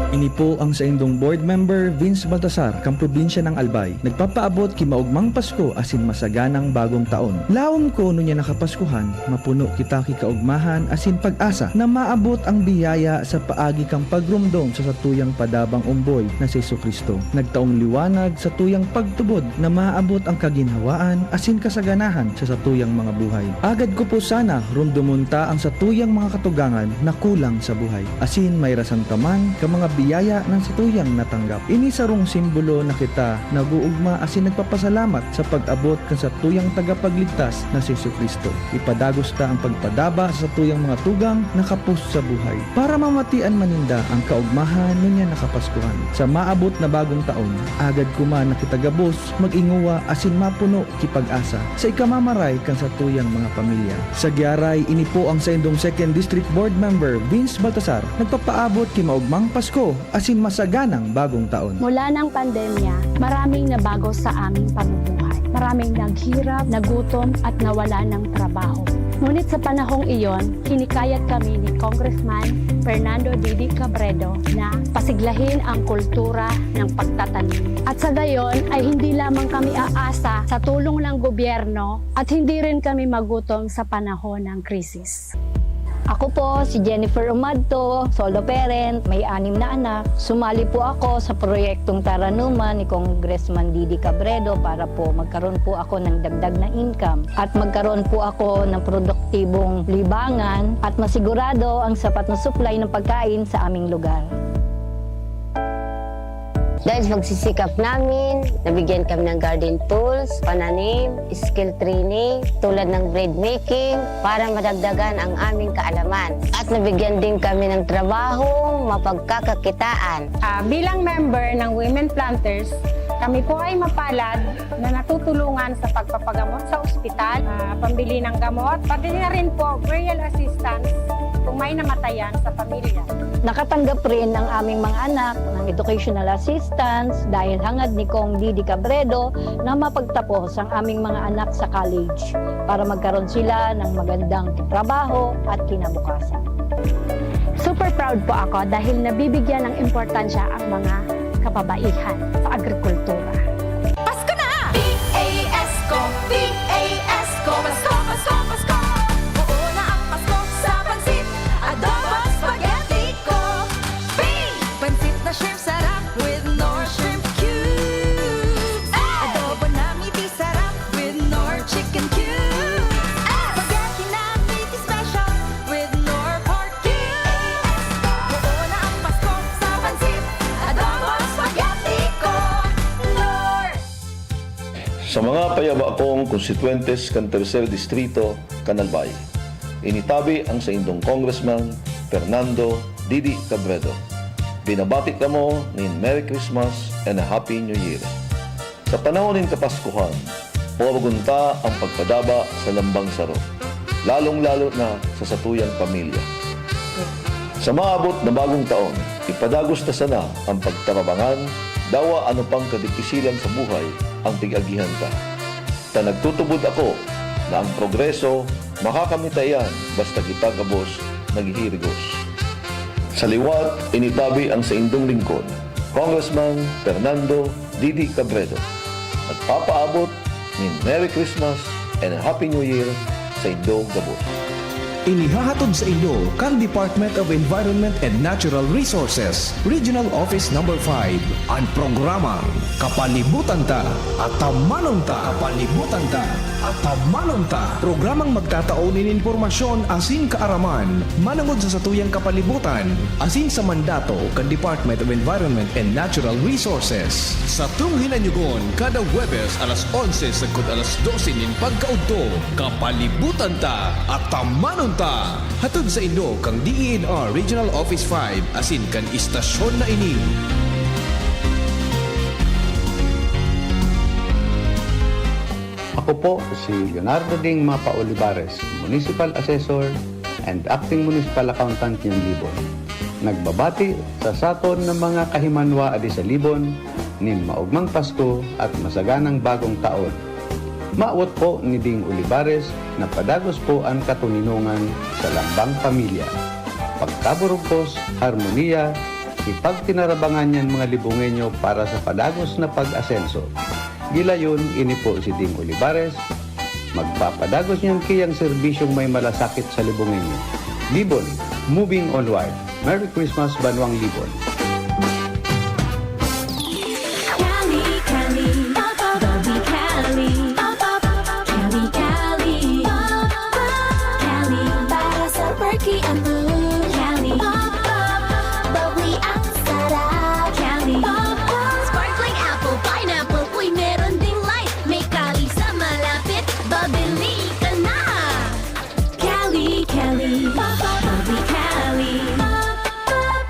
Ini po ang saindong board member, Vince Baltasar, kan probinsya ng Albay. Nagpapaabot ki maogmang Pasko asin masaganang Bagong Taon. Laom ko ngunyan na Kapaskuhan, mapuno kita ki kaogmahan asin pag-asa na maabot ang biyaya sa paagi kan pagromdom sa satuyang padabang omboy na si Jesu-Cristo. Nagtaong liwanag satuyang pagtubod na maabot ang kaginhawaan asin kasaganahan sa satuyang mga buhay. Agad ko po sana romdomon ta ang satuyang mga katugangan na kulang sa buhay, asin mairasan ta man kan mga biyaya na satuyang natanggap. Ini sarong simbolo na kita nag-oogma asin nagpapasalamat sa pag-abot kan satuyang Tagapagligtas na si Jesu-Cristo. Ipadagos ta ang pagpadaba sa satuyang mga tugang na kapos sa buhay, para mamatian man ninda ang kaogmahan ngunyan na Kapaskuhan. Sa maabot na Bagong Taon, agad ko man na kita gabos mag-ingowa asin mapuno ki pag-asa sa ikamamaray kan satuyang mga pamilya. Sa giyaray, ini po ang saindong Second District Board Member, Vince Baltasar, nagpapaabot ki maogmang Pasko asin masaganang Bagong Taon. Mula ng pandemya, maraming nabago sa aming pamumuhay. Maraming naghirap, nagutom, at nawalan ng trabaho. Ngunit sa panahong iyon, hinikayat kami ni Congressman Fernando Didi Cabredo na pasiglahin ang kultura ng pagtatanim. At sa gayon ay hindi lamang kami aasa sa tulong ng gobyerno at hindi rin kami magutom sa panahon ng krisis. Ako po si Jennifer Umadto, solo parent, may anim na anak. Sumali po ako sa proyektong Taranuman ni Congressman Didi Cabredo para po magkaroon po ako ng dagdag na income at magkaroon po ako ng produktibong libangan at masigurado ang sapat na supply ng pagkain sa aming lugar. Dahil sa pagsisikap namin, nabigyan kami ng garden tools, pananim, skill training, tulad ng bread making, para madagdagan ang aming kaalaman. At nabigyan din kami ng trabahong mapagkakakitaan. Ah, bilang member ng Women Planters, kami po ay mapalad na natutulungan sa pagpapagamot sa ospital, ah, pambili ng gamot, pati na rin po burial assistance kung may namatayan sa pamilya. Nakatanggap rin ang aming mga anak ng educational assistance dahil hangad ni Cong Didi Cabredo na mapagtapos ang aming mga anak sa college para magkaroon sila ng magandang trabaho at kinabukasan. Super proud po ako dahil nabibigyan ng importansya ang mga kababaihan sa agrikultura. Pasko na! P A S ko, P A S ko, Pasko, Pasko, Pasko! Buo na ang Pasko sa pansit, adobo, spaghetti ko. P! Pansit na shrimp sarap with Knorr shrimp cubes. Adobo na miti sarap with Knorr chicken cubes. Spaghetti na miti special with Knorr pork cubes. Buo na ang Pasko sa pansit, adobo, spaghetti ko. Knorr! Sa mga payaba kong konstituyentes kan Tercer Distrito, kan Albay, initabi ang saindong Congressman Fernando Didi Cabredo. Binabati kamo nin Merry Christmas and a Happy New Year. Sa panahon nin Kapaskuhan, pawagon ta an pagpadaba sa lambang saro, lalong-lalo na sa satuyang pamilya. Sa maabot na bagong taon, ipadagos ta sana an pagtarabangan, dawa ano pang kadikisilan sa buhay an pig-agihan ta. Ta nagtutubod ako na an progreso makakamit ta iyan basta kita gabos naghihirigos. Sa liwat, initabi an saindong lingkod, Congressman Fernando Didi Cabredo. Nagpapaabot nin Merry Christmas and a Happy New Year saindo gabos. Inihahatod saindo kan Department of Environment and Natural Resources, Regional Office Number Five, an programang Kapalibutan Ta, Atamanon Ta. Kapalibutan Ta, Atamanon Ta. Programang magtatao nin impormasyon asin kaaraman manongod sa satuyang kapalibutan asin sa mandato kan Department of Environment and Natural Resources. Satong hinanyugon kada Huwebes alas onse sagkod alas dose nin pagkaudto, Kapalibutan Ta, Atamanon Ta. Hatod saindo kan D E N R Regional Office Five asin kan istasyon na ini. Ako po si Leonardo Ding Mapa Olivares, Municipal Assessor and Acting Municipal Accountant nin Libon. Nagbabati sa saton na mga kahimanwa adi sa Libon nin maogmang Pasko at masaganang Bagong Taon. Mawot po ni Ding Olivares na padagos po an katoninongan sa lambang pamilya, pagkaburugkos, harmonia, ipagtinarabangan niyan mga Libongeño para sa padagos na pag-asenso. Gilayon, ini po si Ding Olivares, magpapadagos niyan kiyang serbisyong may malasakit sa Libongeño. Libon, moving onward. Merry Christmas, Banwang Libon! Kali, kali, pop, pop, bubbly kali, pop, pop, kali, kali, pop, pop, kali, para sa perky ang mood. Kali, pop, pop, bubbly ang sarap. Kali, pop, pop, sparkling apple, pineapple, uy, meron ding light. May kali sa malapit, babili ka na. Kali, kali, pop, pop, bubbly kali, pop, pop.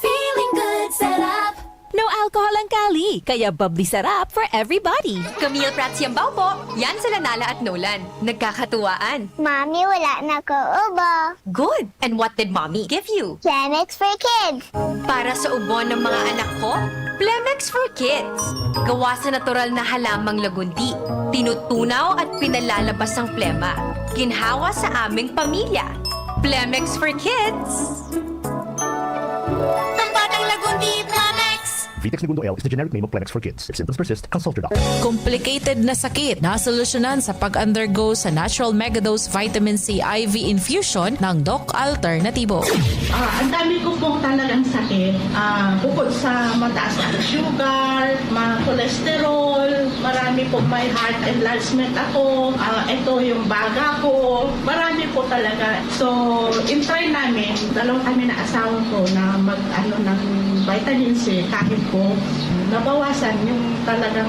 Feeling good, sarap. No alcohol ang kali, kaya bubbly sarap for everybody. Camille Prats Yambao po. Yan sila Nala at Nolan. Nagkakatuwaan. Mami, wala na ko ubo. Good. And what did Mommy give you? Plemex for Kids. Para sa ubo ng mga anak ko, Plemex for Kids. Gawa sa natural na halamang lagundi. Tinutunaw at pinalalabas ang plema. Ginhawa sa aming pamilya. Plemex for Kids. Ang batang lagundi, Plemex! Vitex Negundo L is the generic name of Kleenex for kids. If symptoms persist, consult your doctor. Complicated na sakit, nasolusyonan sa pag-undergo sa Natural Megadose Vitamin C I V infusion ng Doc Alternativo. Ah, ang dami ko pong talagang sakit. Ah, bukod sa mataas ang sugar, ma cholesterol, marami pong may heart enlargement ako. Ah, ito yung baga ko. Marami po talaga. So, in-try namin, dalawa kami na asawa ko na mag-ano ng vitamin C, kahit po nabawasan yung talagang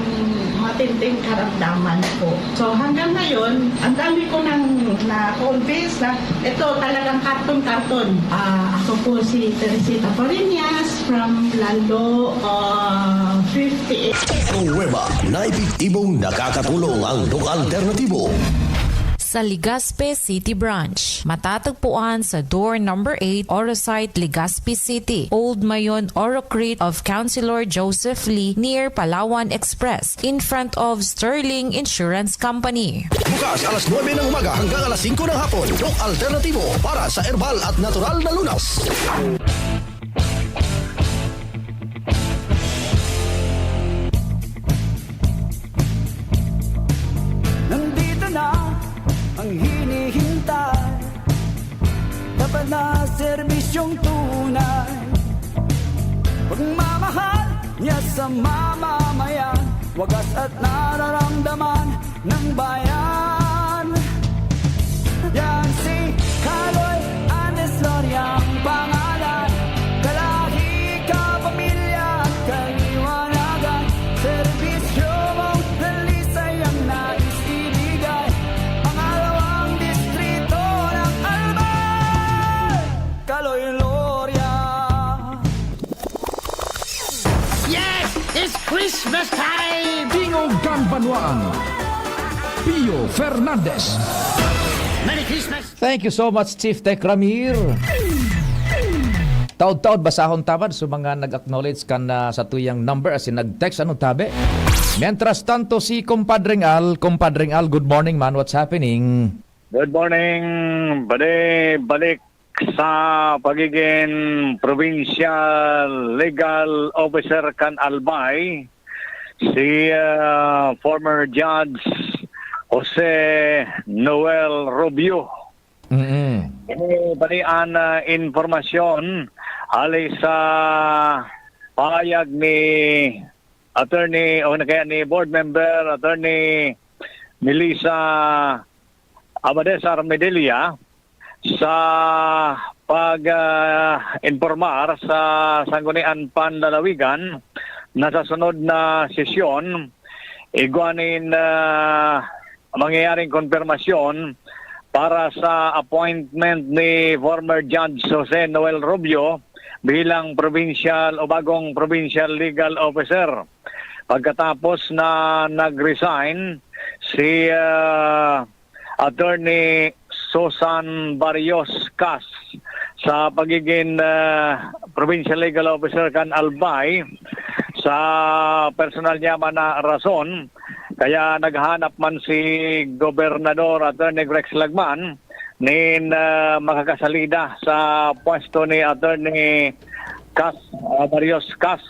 matinding karamdaman ko. So, hanggang ngayon, ang dami ko nang na-convince na ito talagang karton-karton. Ah, ako po si Teresita Fariñas from Lalo, ah, fifty-eight. Pruweba na epektibong nakakatulong ang Doc Alternativo. Sa Legazpi City Branch, matatagpuan sa door number eight, Orosite, Legazpi City, Old Mayon, Orocrit of Councilor Joseph Lee, near Palawan Express, in front of Sterling Insurance Company. Bukas alas nuebe ng umaga hanggang alas singko ng hapon. Doc Alternativo para sa herbal at natural na lunas. Nandito na ang hinihintay. Dapat na serbisyong tunay. Pagmamahal niya sa mamamayan. Wagas at nararamdaman ng bayan. Yan si Kaloy Andes Loria ang pangalan. Kalahi, kapamilya at kaliwanagan. Serbisyo mong dalisay ang nais ibigay. Pangalawang distrito ng Albay, Kaloy Loria. Yes! It's Christmas time! Tingog kan Banwaan, Pio Fernandez. Merry Christmas! Thank you so much, Chief Tech Ramir. Taod-taod, basahon ta man sa mga nag-acknowledge kan, ah, satuyang number, asin nag-text, ano tabi? Mientras tanto, si Compadreng Al. Compadreng Al, good morning, man. What's happening? Good morning, buddy. Balik sa pagiging provincial legal officer kan Albay, si, ah, former Judge Jose Noel Rubio. Mm-mm. Ini bali an, ah, impormasyon hali sa pahayag ni attorney o na kaya ni board member, Attorney Melissa Abadesar Medella, sa pag, ah, informar sa Sangguniang Panlalawigan na sa sunod na sesyon, igwa nin, ah, mangyayaring konfirmasyon para sa appointment ni former Judge Jose Noel Rubio bilang provincial o bagong provincial legal officer. Pagkatapos na nag-resign si, ah, Attorney Susan Barrios Cas sa pagiging, ah, Provincial Legal Officer kan Albay, sa personal niya man na rason, kaya naghanap man si Gobernador Attorney Rex Lagman nin, ah, makakasalida sa pwesto ni Attorney Cas, ah, Barrios Cas.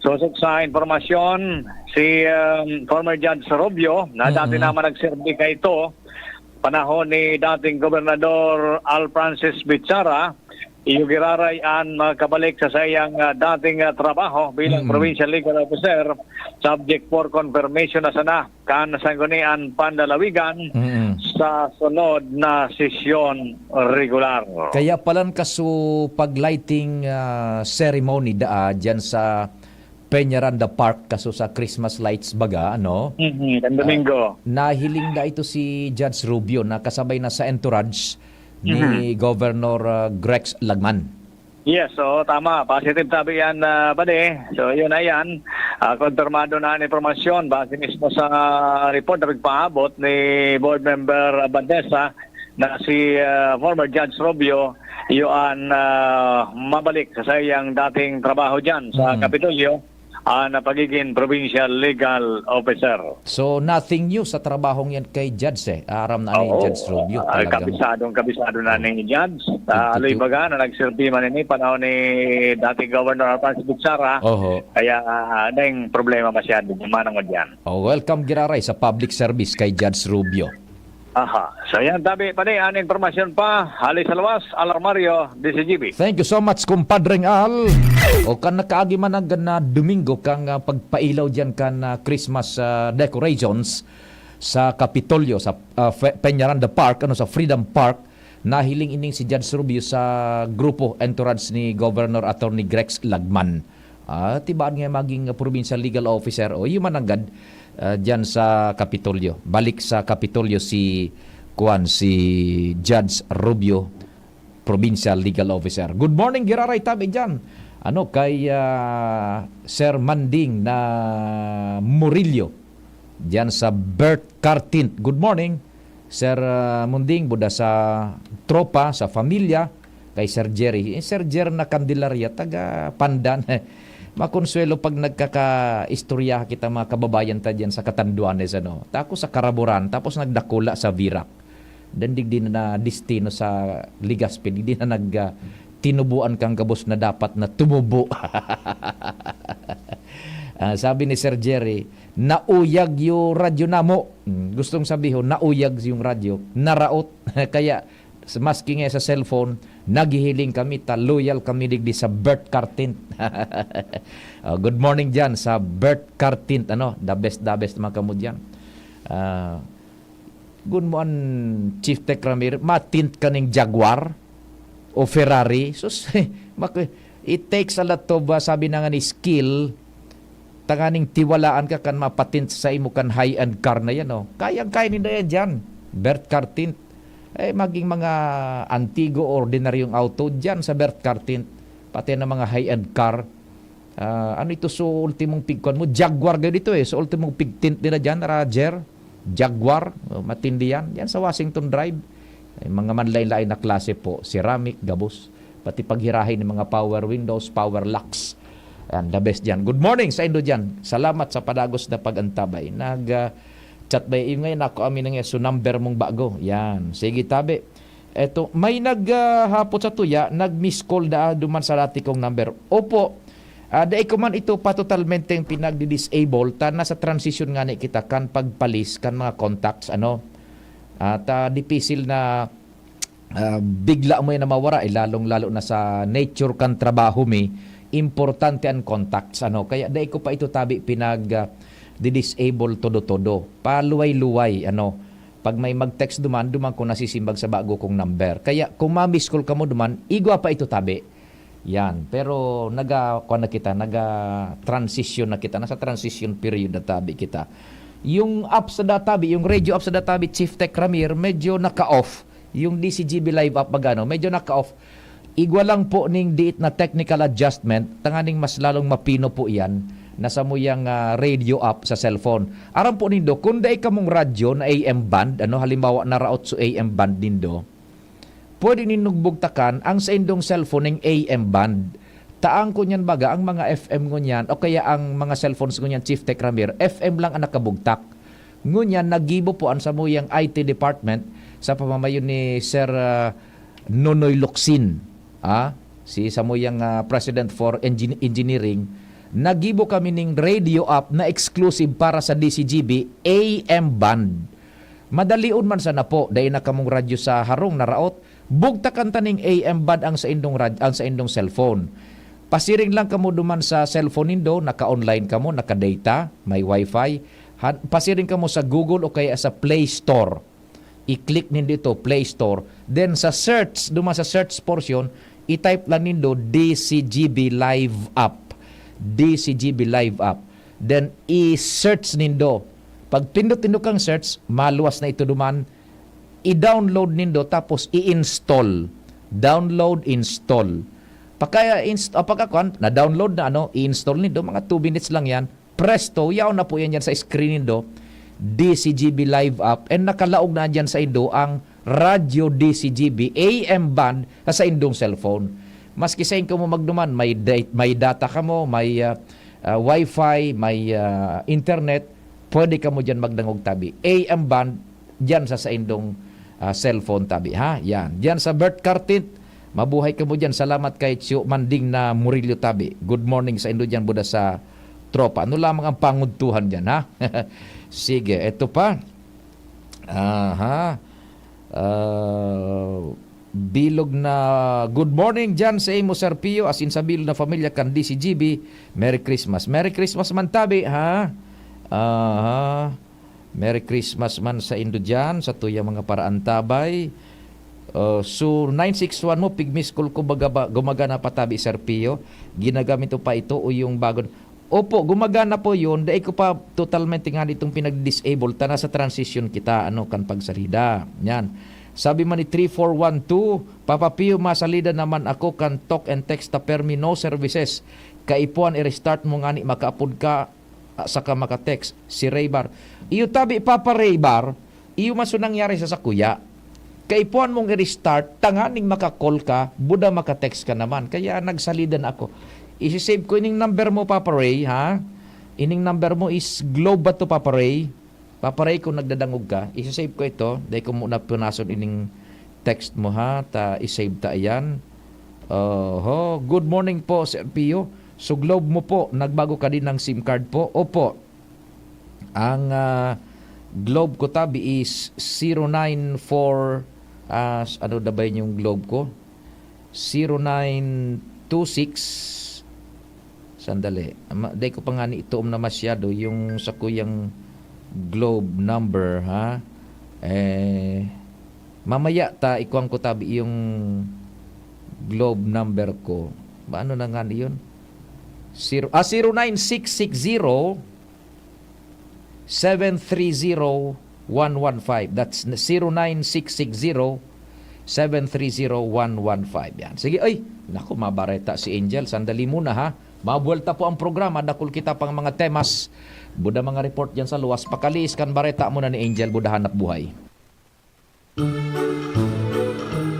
Sosog sa impormasyon, si, um, former Judge Rubio, na dati Mm-mm. naman nagserbi kaito, panahon ni dating Gobernador Al Francis Bichara, iyo giraray an makabalik sa saiyang, ah, dating, ah, trabaho bilang Mm. Provincial Legal Officer, subject for confirmation na sana kan Sangguniang Panlalawigan Mm. sa sunod na sesyon regular. Kaya palan kaso pag-lighting, ah, ceremony daa diyan sa Peñaranda Park kaso sa Christmas lights baga, ano? Mhm, kan Ah, Domingo. nahiling na ito si Judge Rubio na kasabay na sa entourage ni Mhm. Governor, ah, Grex Lagman. Yes, oo, tama. Positive tabi yan, ah, buddy. So, yun na yan. Ah, konfirmado na ang impormasyon base mismo sa report na pagpaabot ni Board Member Abadesa na si, ah, former Judge Rubio, yun, ah, mabalik sa saiyang dating trabaho dyan sa Mm. Kapitolyo. Ah, na pagiging provincial legal officer. So, nothing new sa trabahong yan kay Judge eh. Aram na ni Oo. Judge Rubio, Ah, talagang kabisadong kabisado na ni Judge. Sa Thank you. Aloy Baga na nagsilbi man ini, panahon ni dating Governor Alphonse Bichara. Oho. Kaya, ah, dahil problema masyado, manangod yan. Oh, welcome, Giraray, sa public service kay Judge Rubio. Aha. So yan, tabi pa ni, an impormasyon pa, hali sa luwas, Alarmario, D C G B. Thank you so much, kumpadreng Al. O kan nakaagi man ang na Domingo kang, ah, pagpailaw diyan kan, ah, Christmas, ah, decorations sa Kapitolyo, sa, ah, Fe-, Peñaranda Park, ano, sa Freedom Park, nahiling ining si Judge Rubio sa grupo, entourage ni Governor Attorney Grex Lagman. Ah, tibaan nga maging provincial legal officer o human nanggad, ah, diyan sa Kapitolyo. Balik sa Kapitolyo si, kuwan, si Judge Rubio, provincial legal officer. Good morning, Giraray, tabi diyan. Ano, kay, ah, Sir Manding na Murillo, diyan sa Bert Cartint. Good morning, Sir, ah, Munding, buda sa tropa, sa familia, kay Sir Jerry. Eh, Sir Jerry na Candelaria, taga Pandan. Makonsuelo pag nagkakaistorya kita, mga kababayan ta diyan sa Catanduanes, ano. Tako sa Caraboran, tapos nagdakula sa Virac. Dandig din na destino sa Legazpi, di na nag, ah, tinubuan kang gabos na dapat na tumubo. Ah, sabi ni Sir Jerry, "Nauyag yung radyo namo." Hmm, gustong sabihon, nauyag yung radyo, naraot. Kaya, s-, maski nga sa cellphone, naghihiling kami, ta loyal kami digdi sa Bert Cartint. Oh, good morning dyan sa Bert Cartint. Ano, the best, the best mga kamo dyan. Ah, Gun mo an Chief Tech Ramir, matint ka ning Jaguar o Ferrari. Sus, mak-, it takes a lot of, ah, sabi na nga ni, skill. Tanganing tiwalaan ka kan mapatint sa imo kan high-end car na yan, oh. Kayang-kaya ninda yan dyan. Bert Car Tint. Eh, maging mga antigo, ordinaryong auto dyan sa Bert Car Tint. Pati na mga high-end car. Ah, ano ito sa ultimong pigkuan mo? Jaguar gayud ito eh. Sa ultimong pigtint nila dyan, Roger. Jaguar. Oh, matindi yan. Yan sa Washington Drive. Ay, mga manlain-lain na klase po. Ceramic, gabos. Pati paghirahin ng mga power windows, power locks. Yan, the best dyan. Good morning sa indo dyan. Salamat sa padagos na pag-antabay. Nag, ah, chat ba yung ngayon? Ako amin na nga. So, number mong bago. Yan. Sige, tabi. Eto, may nag, ah, hapot sa tuya, nag-miss call daa duman sa dati kong number. Opo, ah, dai ko man ito pa totalmenteng pinagdi-disable, ta nasa transition ngani kita kan pagpalis kan mga contacts, ano. At, ah, dipisil na, ah, bigla mo yan na mawara, eh, lalong-lalo na sa nature kan trabaho mi, importante an contacts, ano. Kaya dai ko pa ito tabi pinag, ah, di-disable todo-todo. Paluway-luway, ano. Pag may mag-text duman, duman ko nasisimbag sa bago kong number. Kaya kung ma-miss call kamo duman, igwa pa ito tabi. Yan. Pero naga, kuwan na kita, naga-transition na kita. Nasa transition period na tabi kita. Yung app sa databi, yung radio app sa databi, Chief Tech Ramir, medyo naka-off. Yung D C G B Live app, magano, medyo naka-off. Igwa lang po ning diit na technical adjustment, tanganing mas lalong mapino po iyan na samuyang, ah, radio app sa cellphone. Aram po nindo, kung dai kamong radyo na A M band, ano, halimbawa, naraot sa A M band nindo, pwede nindo bugtakan ang sa indong cellphone ning A M band. Taang ko niyan baga, ang mga F M ngunyan, o kaya ang mga cellphones ngunyan, Chief Tech Ramir, F M lang ang nakabugtak. Ngunyan, nagibo po ang samuyang I T department sa pamamayo ni Sir, ah, Nonoy Locsin, ah, si samuyang, ah, President for Engin-, Engineering, nagibo kami ning radio app na exclusive para sa D C G B A M band. Madalion man sana po, dai na kamong radyo sa harong na raot, bugtakan ta ning A M band ang sa indong rad-, ang sa indong cellphone. Pasiring lang kamo duman sa cellphone nindo, naka-online kamo, naka-data, may wifi. Han-, pasiring kamo sa Google o kaya sa Play Store. I-click nindo ito, Play Store. Then sa search, duman sa search portion, i-type lang nindo D C G B Live App. D C G B Live App. Then i-search nindo. Pag pindot nindo kang search, maluwas na ito duman. I-download nindo tapos i-install. Download, install. Pagka inst-, ah, pagka kuwan, na-download na, ano, i-install nindo, mga two minutes lang yan. Presto, yaon na po yan dyan sa screen nindo, D C G B Live App, and nakalaog na dyan sa indo ang Radyo D C G B A M band sa, sa indong cellphone. Maski sa inyo mo magduman, may da-, may data kamo, may, ah, ah, wifi, may, ah, internet, pwede kamo diyan magdangog tabi. A M band, diyan sa saindong, ah, cellphone tabi, ha? Yan. Diyan sa Bert Cartit, mabuhay kamo diyan. Salamat kay Tio Manding na Murillo tabi. Good morning sa indo diyan, buda sa tropa. Ano lamang ang pangudtuhan diyan, ha? Sige, eto pa. Aha. Ah, bilog na, "Good morning diyan sa imo, Sir Pio, asin sa bilog na pamilya kan D C G B. Merry Christmas." Merry Christmas man tabi, ha? Aha. Merry Christmas man sa indo diyan, sa tuyang mga paraantabay. Uh, so, nine six one mo, pig-miss call ko, baga ba, gumagana pa tabi, Sir Pio? Ginagamit mo pa ito o yung bago? Opo, gumagana po yun. Dai ko pa totalmente nga nitong pinag-disable ta, nasa transition kita, ano, kan pagsalida. Yan. Sabi man ni three four one two, "Papa Pio, masalida naman ako kan talk and text ta permi no services. Kaipuhan i-restart mo ngani makaapod ka, ah, saka maka-text." Si Raybar. Iyo tabi, Papa Raybar, iyo man so nangyari sa sakuya. Kaipuhan mong i-restart, tanganing maka-call ka, buda maka-text ka naman. Kaya nagsalida na ako. Isi-save ko ining number mo, Papa Ray, ha? Ining number mo is Globe ba to, Papa Ray? Papa Ray, kung nagdadangog ka, isi-save ko ito. Dai ko muna punason ining text mo, ha? Ta, i-save ta iyan. Oho, good morning po, Sir Pio. So, Globe mo po, nagbago ka din ng sim card po? Opo. Ang, ah, Globe ko tabi is zero nine four, ah, s-, ano na ba yun yung Globe ko? Zero nine two six. Sandali. Ma-, dai ko pa nga ni ituom na masyado yung sa kuyang Globe number, ha? Eh, mamaya ta, ikuwang ko tabi yung Globe number ko. Ba, ano na nga ni yun? Zero, ah, zero nine six six zero, seven three zero, one one five. That's zero nine six six zero, seven three zero, one one five. Yan. Sige, ay, naku, mabareta si Angel. Sandali muna, ha. Mabuwelta po ang programa. Dakul kita pang mga temas. Buda mga report dyan sa luwas. Pakaliis kan bareta muna ni Angel. Buda hanap buhay.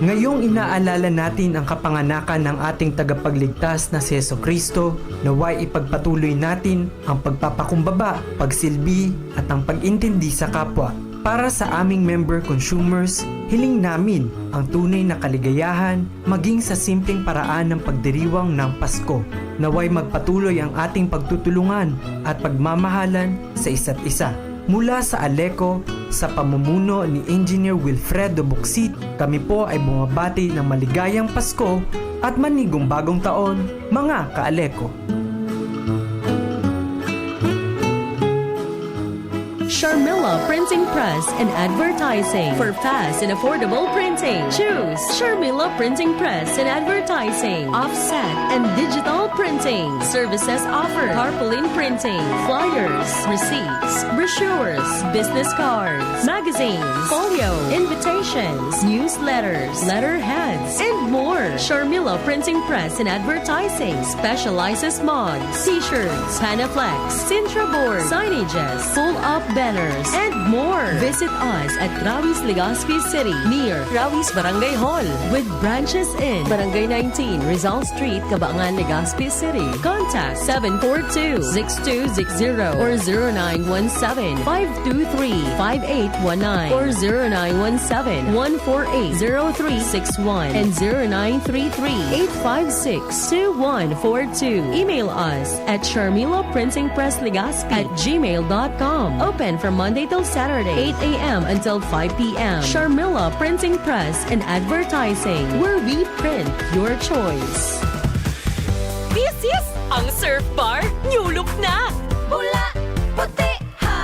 Ngayong inaalala natin ang kapanganakan ng ating tagapagligtas na si Jesu-Cristo, naway ipagpatuloy natin ang pagpapakumbaba, pagsilbi, at ang pag-intindi sa kapwa. Para sa aming member consumers, hiling namin ang tunay na kaligayahan maging sa simpleng paraan ng pagdiriwang ng Pasko. Naway magpatuloy ang ating pagtutulungan at pagmamahalan sa isa't isa. Mula sa Aleco, sa pamumuno ni Engineer Wilfredo Bucsit, kami po ay bumabati ng maligayang Pasko at manigong bagong taon, mga ka-Aleco. Sharmila Printing Press and Advertising. For fast and affordable printing, choose Sharmila Printing Press and Advertising. Offset and digital printing. Services offered: tarpaulin printing, flyers, receipts, brochures, business cards, magazines, folio, invitations, newsletters, letterheads, and more. Sharmila Printing Press and Advertising specializes mugs, t-shirts, Panaflex, Sintra board, signages, pull-up banners, and more. Visit us at Rawi's, Legazpi City, near Rawi's Barangay Hall, with branches in Barangay nineteen, Rizal Street, Cabangan, Legazpi City. Contact seven four two, six two six zero or zero nine one seven, five two three, five eight one nine or zero nine one seven, one four eight, zero three six one and zero nine three three, eight five six, two one four two. Email us at Sharmila Printing Press Legazpi at gmail dot com. Open from Monday till Saturday, eight a.m. until five p.m. Sharmila Printing Press and Advertising, where we print your choice. This is ang Surf Bar New Look na! Pula, puti, ha!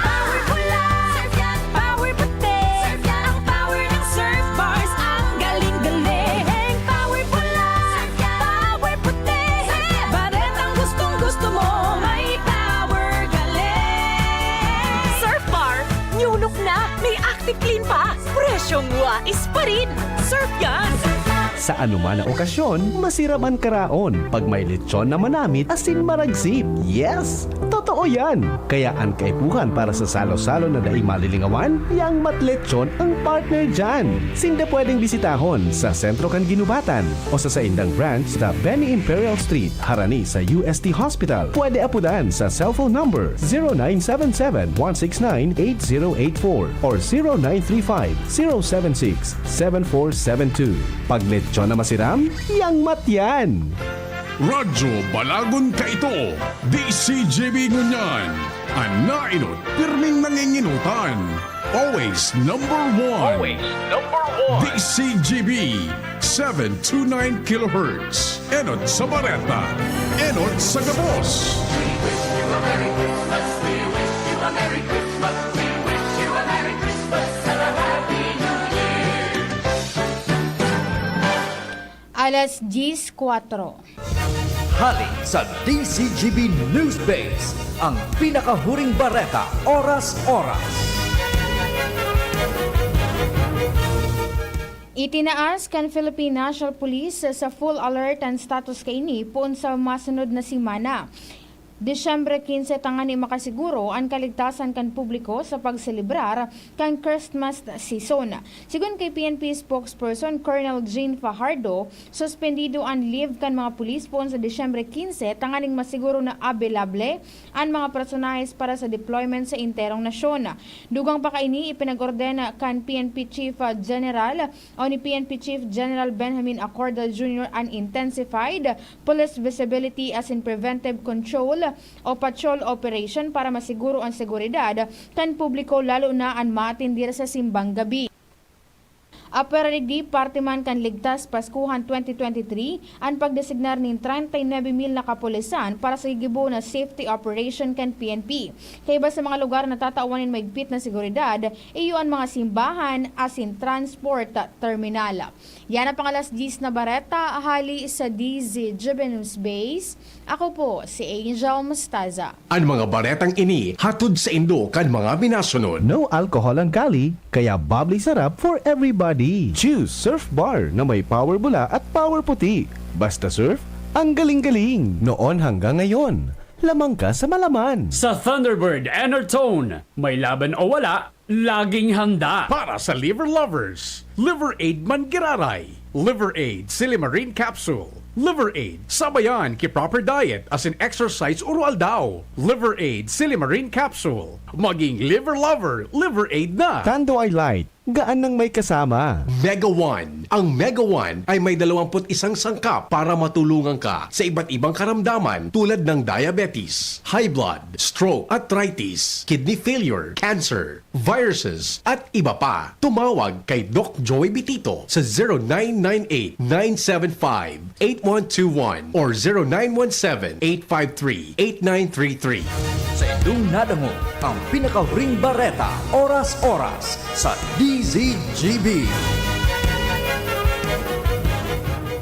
Power pula! Surf yan! Power puti! Surf yan! Ang power ng Surf Bars, ang galing-galing! Power pula! Surf yan! Power puti! Surf yan! Baretang gustong-gusto mo, may power galing! Surf Bar New Look na! May Active Clean pa! Presyong wais pa rin! Surf yan! Sa anuman na okasyon, masirap an karaon. Pag may lechon na manamit, asin maragsip. Yes! Totoo! Oo, yan! Kaya an kaipuhan para sa salo-salo na dai malilingawan, yang Matlechon ang partner dyan. Sinda pwedeng bisitahon sa sentro kan Ginubatan o sa saindang branch sa Benny Imperial Street, harani sa U S T Hospital. Pwede apudan sa cellphone number zero nine seven seven, one six nine, eight zero eight four or zero nine three five, zero seven six, seven four seven two. Pag lechon na masiram, yang Mat yan! Radyo Balagon kaito, D C G B ngunyan, an naenot pirming nangingenotan. Always number one. Always number one. D C G B, seven two nine kilohertz. Enot sa bareta, enot sa gabos. We wish you a Merry Christmas. We wish you a Merry Christmas. We wish you a Merry Christmas and a Happy New Year. Alas diyes kwatro. Hali sa D C G B News Base, ang pinakahuring bareta, oras-oras. Itinaas kan Philippine National Police sa full alert an status kaini poon sa masunod na semana, Disyembre quince, tangani makasiguro an kaligtasan kan publiko sa pagselebrar kan Christmas season. Sigon kay P N P spokesperson Colonel Jean Fajardo, suspendido an leave kan mga pulis poon sa Disyembre quince tanganing masiguro na abelable an mga personahes para sa deployment sa enterong nasyon. Dugang pa kaini, ipinag-orden kan P N P Chief General o ni P N P Chief General Benjamin Acorda Junior an intensified police visibility asin preventive control o patrol operation para masiguro an seguridad kan publiko, lalo na an maatendir sa simbang gabi. Apwera digdi, parte man kan Ligtas Paskuhan twenty twenty-three an pagdesignar nin treinta y nuebe mil na kapulisan para sa gigibo na safety operation kan P N P. Kaiba sa mga lugar na tatawan nin maigpit na seguridad, iyo an mga simbahan asin transport terminal. Yan ang pang-alas diyes na bareta, hali sa D Z G B News Base. Ako po si Angel Mostaza. An mga baretang ini hatod saindo kan mga minasunod. No alcohol ang kali, kaya bubbly sarap for everybody. Choose Surf Bar na may power bula at power puti. Basta surf, ang galing-galing. Noon hanggang ngayon, lamang ka sa malaman. Sa Thunderbird Enertone, may laban o wala, laging handa. Para sa liver lovers, Liver Aid Manggaray, Liver Aid Silimarin Capsule, Liver Aid sabayan ki proper diet asin exercise oro-aldaw, Liver Aid Silimarin Capsule. Maging liver lover, Liver Aid na! Tanduay Light, gaan nang may kasama. Mega One. Ang Mega One ay may dalawampu't isang sangkap para matulungan ka sa iba't ibang karamdaman tulad ng diabetes, high blood, stroke, arthritis, kidney failure, cancer, viruses, at iba pa. Tumawag kay Doc Joey Bitito sa zero nine nine eight, nine seven five, eight one two one or zero nine one seven, eight five three, eight nine three three. Sa indong nadangog ang pinakahuring bareta, oras-oras, sa D Z G B.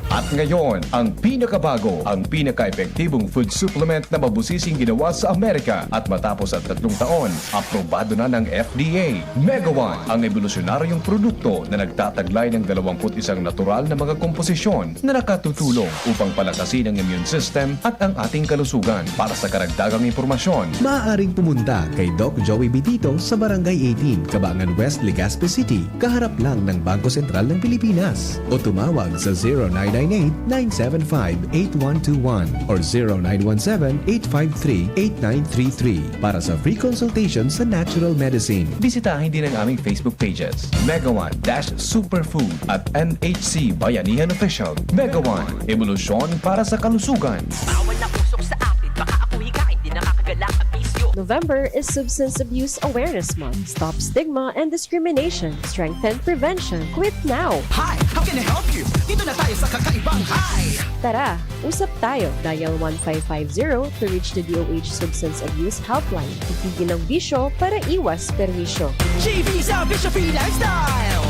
At ngayon, ang pinakabago, ang pinaka-epektibong food supplement na mabusising ginawa sa Amerika at matapos ang tatlong taon, aprobado na ng F D A. Mega One, ang ebolusyonaryong produkto na nagtataglay ng dalawampu't isang natural na mga komposisyon na nakatutulong upang palakasin ang immune system at ang ating kalusugan. Para sa karagdagang impormasyon, maaaring pumunta kay Doc Joey Bitito sa Barangay eighteen, Cabangan West, Legazpi City, kaharap lang ng Bangko Sentral ng Pilipinas. O tumawag sa zero nine nine eight, nine seven five, eight one two one or zero nine one seven, eight five three, eight nine three three para sa free consultation sa natural medicine. Bisitahin din ang aming Facebook pages, Mega One dash Superfood at N H C Bayanihan Official. Mega One, ebolusyon para sa kalusugan. Bawal na usok sa atin, baka ako hikain, di nakakagala ang bisyo. November is Substance Abuse Awareness Month. Stop stigma and discrimination. Strengthen prevention. Quit now! Hi! How can I help you? Dito na tayo sa kakaibang Hi! Tara, usap tayo. Dial one five five zero to reach the D O H Substance Abuse Helpline. Itigil ang bisyo para iwas perwisyo. G V sa Bisyo Free Lifestyle!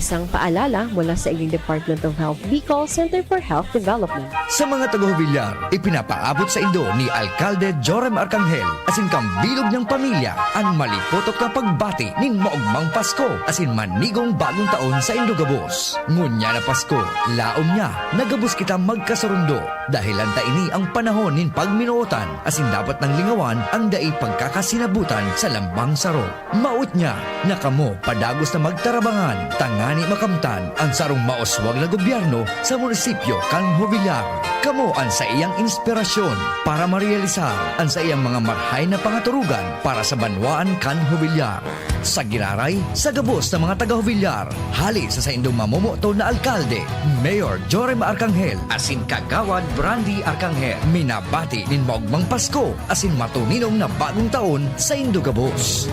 Isang paalala mula sa inyong Department of Health Bicol, Center for Health Development. Sa mga taga-Jovillar, ipinapaabot sa indo ni Alkalde Joram Arcangel asin kan bilog niyang pamilya an malipotok na pagbati nin maogmang Pasko asin manigong bagong taon sa indo gabos. Ngunyan na Pasko, laom niya na gabos kita magkasurundo. Dahelan ta ini an panahon nin pagminootan asin dapat nang lingawan an dai pagkakasinabutan sa lambang saro. Mawot niya na kamo padagos na magtarabangan tangani makamtan an sarong mauswag na gobyerno sa munisipyo kan Jovillar. Kamo an saiyang inspirasyon para marealisar an saiyang mga marhay na pangaturugan para sa banwaan kan Jovillar. Sa giraray, sa gabos na mga taga-Jovillar, hali sa saindong mamomoto na alkalde, Mayor Joram Arcangel asin Kagawad Brandy Arcangel, minabati nin maogmang Pasko asin matuninong na bagong taon sa indo gabos.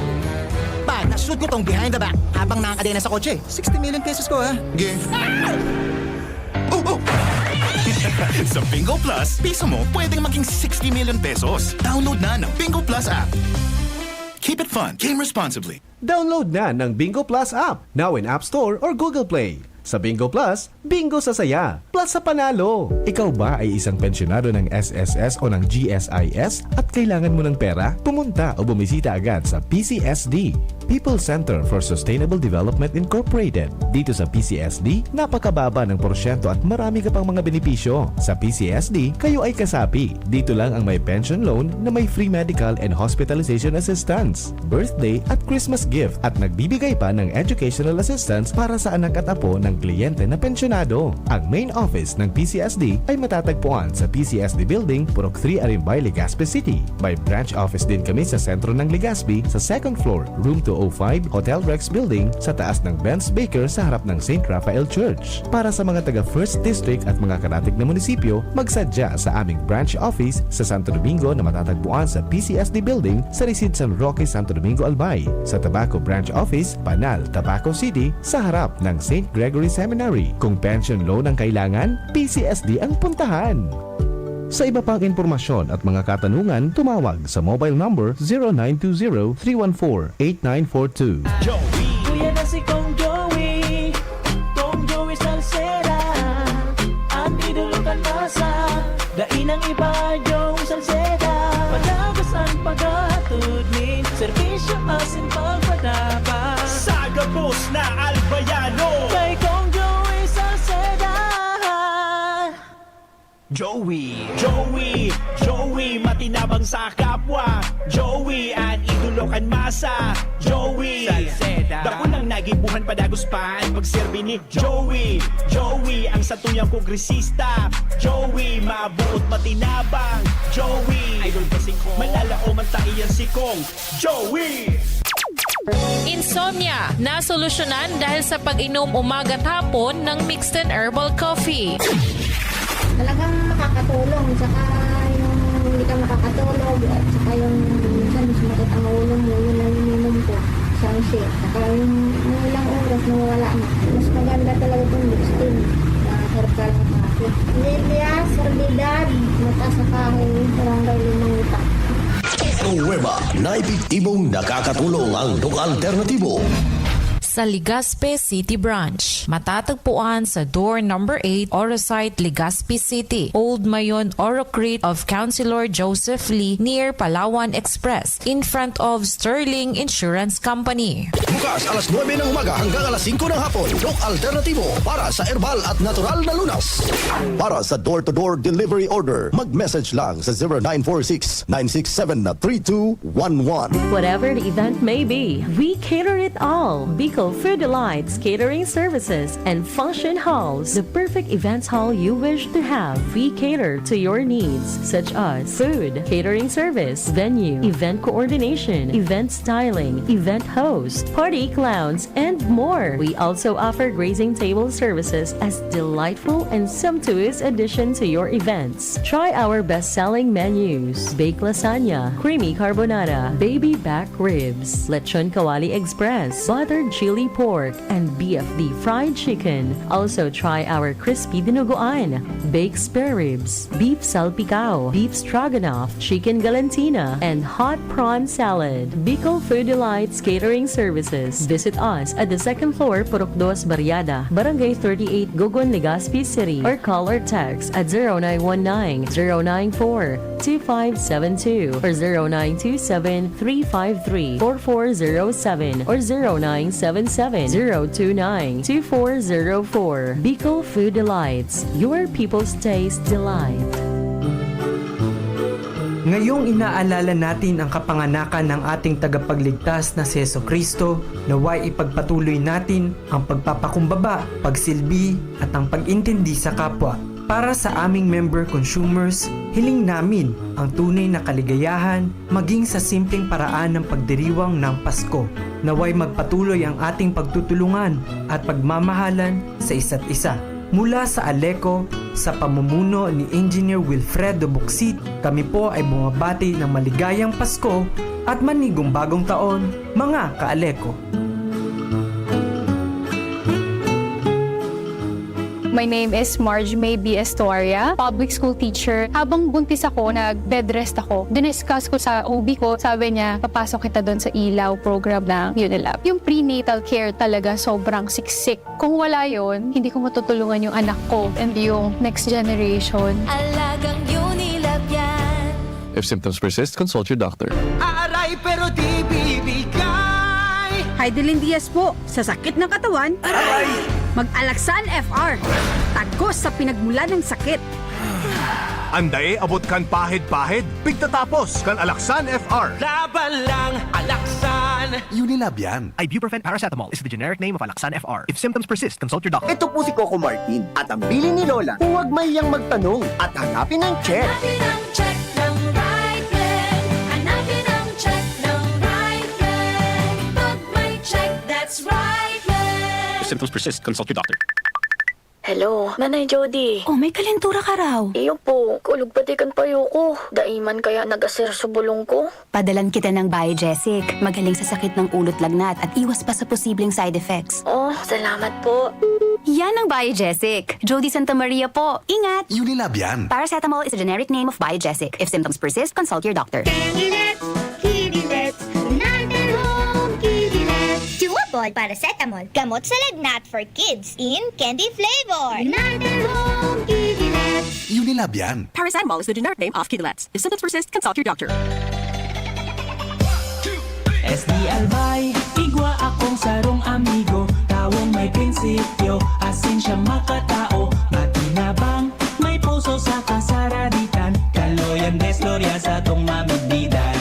Pag na-shoot ko tong behind the back habang nakakadena sa kotse, sixty million pesos ko ha. Ge. Oh, oh! Sa Bingo Plus, piso mo pwedeng maging sixty million pesos. Download na ng Bingo Plus app. Keep it fun. Game responsibly. Download na ng Bingo Plus app, now in App Store or Google Play. Sa Bingo Plus, bingo sa saya, plus sa panalo! Ikaw ba ay isang pensyonado ng S S S o ng G S I S at kailangan mo ng pera? Pumunta o bumisita agad sa P C S D, People's Center for Sustainable Development Incorporated. Dito sa P C S D, napakababa ng porsyento at marami ka pang mga benepisyo. Sa P C S D, kayo ay kasapi. Dito lang ang may pension loan na may free medical and hospitalization assistance, birthday at Christmas gift at nagbibigay pa ng educational assistance para sa anak at apo ng kliyente na pensyonado. Ang main office ng P C S D ay matatagpuan sa P C S D Building, Purok three, Arimbay, Legazpi City. May branch office din kami sa sentro ng Legazpi, sa second floor, room two oh five, Hotel Rex Building, sa taas ng Benz Baker sa harap ng Saint Raphael Church. Para sa mga taga First District at mga karatig na munisipyo, magsadya sa aming branch office sa Santo Domingo na matatagpuan sa P C S D Building, sa Resides San Roque, Santo Domingo, Albay, sa Tabaco Branch Office, Panal, Tabaco City, sa harap ng Saint Gregory Seminary. Kung pension loan ang kailangan, P C S D ang puntahan. Sa iba pang impormasyon at mga katanungan, tumawag sa mobile number zero nine two zero, three one four, eight nine four two. Kuya na si Kong Joey, Kong Joey Salceda, an idolo kan masa, dai nang iba, Joey Salceda. Padagos an paghatod nin serbisyo asin pagpatabang. Sa gabos na Albayano, kay Kong Joey Salceda. Joey, Joey, Joey, matinabang sa kapwa. Joey, an idolo kan masa. Joey, Salceda, dakulang nagibuhan, padagos pa an pagserbi ni Joey. Joey, ang satuyang kongresista. Joey, mabuot, matinabang. Joey, idol ko si Kong, malalaoman ta iyan si Kong. Joey! Insomnia, nasolusyonan dahil sa pag-inom umaga at hapon ng Mixton Herbal Coffee. Talagang makakatulong, tsaka yung hindi ka makakatulog, at saka yung minsan mas masakit ang ulo mo, yun ang ininom ko, Sunshake. Tsaka yung, yung ilang oras, nawawala na. Mas maganda talaga itong Mixton na herbal na coffee. Lilia Soledad, Mata sa Kahoy, Barangay Limang Utak. Nueva na epektibong nakakatulong ang Doc Alternatibo. Sa Legazpi City Branch, matatagpuan sa door number eight, Orosite, Legazpi City, Old Mayon, Orocrit of Councilor Joseph Lee, near Palawan Express, in front of Sterling Insurance Company. Bukas alas nuebe ng umaga hanggang alas singko ng hapon. Doc Alternatibo para sa herbal at natural na lunas. Para sa door-to-door delivery order, mag-message lang sa zero nine four six, nine six seven, three two one one. Whatever the event may be, we cater it all. Bicol Food Delights Catering Services and Function Halls, the perfect events hall you wish to have. We cater to your needs, such as food, catering service, venue, event coordination, event styling, event host, party clowns, and more. We also offer grazing table services as delightful and sumptuous addition to your events. Try our best-selling menus: baked lasagna, creamy carbonara, baby back ribs, lechon kawali express, buttered chili chili pork, and B F D fried chicken. Also try our crispy dinuguan, baked spare ribs, beef salpicao, beef stroganoff, chicken galantina, and hot prawn salad. Bicol Food Delights Catering Services. Visit us at the second floor, Purok Dos Barriada, Barangay thirty-eight, Gogon, Legazpi City, or call or text at zero nine one nine, zero nine four, two five seven two or zero nine two seven, three five three, four four zero seven or zero nine seven seven, zero two nine, two four zero four. Bicol Food Delights, your people's taste delight. Ngayong inaalala natin ang kapanganakan ng ating tagapagligtas na si Jesu Cristo, naway ipagpatuloy natin ang pagpapakumbaba, pagsilbi, at ang pag-intindi sa kapwa. Para sa aming member consumers, hiling namin ang tunay na kaligayahan maging sa simpleng paraan ng pagdiriwang ng Pasko. Naway magpatuloy ang ating pagtutulungan at pagmamahalan sa isa't isa. Mula sa Aleco, sa pamumuno ni Engineer Wilfredo Bucsit, kami po ay bumabati ng maligayang Pasko at manigong bagong taon, mga ka-Aleco. My name is Marge May B. Estuaria, public school teacher. Habang buntis ako, nag-bed rest ako. Diniscuss ko sa O B ko, sabi niya, papasok kita doon sa ilaw program ng Unilab. Yung prenatal care talaga sobrang siksik. Kung wala yon, hindi ko matutulungan yung anak ko and yung next generation. Alagang Unilab yan. If symptoms persist, consult your doctor. Aray pero di bibigay. Heidelin Diaz po, sa sakit ng katawan, Aray! Mag-Alaxan F R. Tagos sa pinagmula ng sakit. Andae abot kan pahid-pahid, pigtatapos kan Alaxan F R. Laban lang, Alaxan! Unilab yan. Ibuprofen paracetamol is the generic name of Alaxan F R. If symptoms persist, consult your doctor. Ito po si Coco Martin at ang bilin ni Lola, huwag mahiyang magtanong at hanapin ang check. Hanapin ang check ng Brightland. Hanapin ang check ng Brightland. Pag may check, that's Brightland. If symptoms persist, consult your doctor. Hello, Nanay Jody. Oh, may kalentura ka raw. Iyo po, kulog pati kan payo ko. Dai man kaya nag-asir sa bulong ko. Padalan kita ng Biogesic. Magaling sa sakit ng ulo't lagnat at iwas pa sa posibleng side effects. Oh, salamat po. Yan ang Biogesic. Jody Santa Maria po. Ingat! Unilab yan. Paracetamol is a generic name of Biogesic. If symptoms persist, consult your doctor. Kidilets! Kidilets! United Home Kidilets! Duo Ball Paracetamol. Gamot sa lagnat for kids in candy flavor. United Home Kidilets! Unilab yan. Paracetamol is the generic name of Kidilets. If symptoms persist, consult your doctor. S D L Bay, igwa akong sarong amigo, tawong may prinsipyo, asin siya makatao, matinabang, may puso sa kasaraditan, kaloyan, desloria sa tong mamigdidan.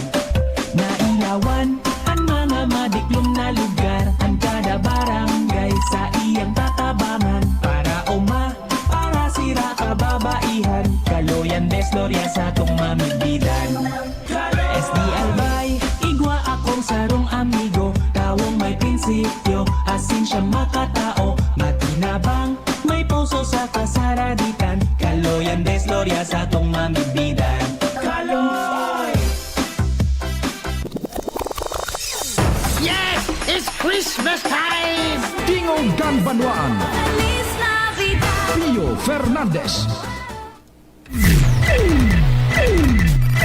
Nailawan, ang mga madiklom na lugar, ang kada barangay sa iyang tatabangan, para uma, para sira kababaihan, kaloyan, desloria sa tong mamigdidan. S D L Bay, igwa akong sarong amigo, tawong may prinsipyo, asin siya makatao, matinabang, may puso sa kasaraditan, kaloyan, desloria sa tong mamigdidan. Kaloy! Yes! It's Christmas time! Dingog kan Banwaan. Feliz Navidad! Pio Fernandez.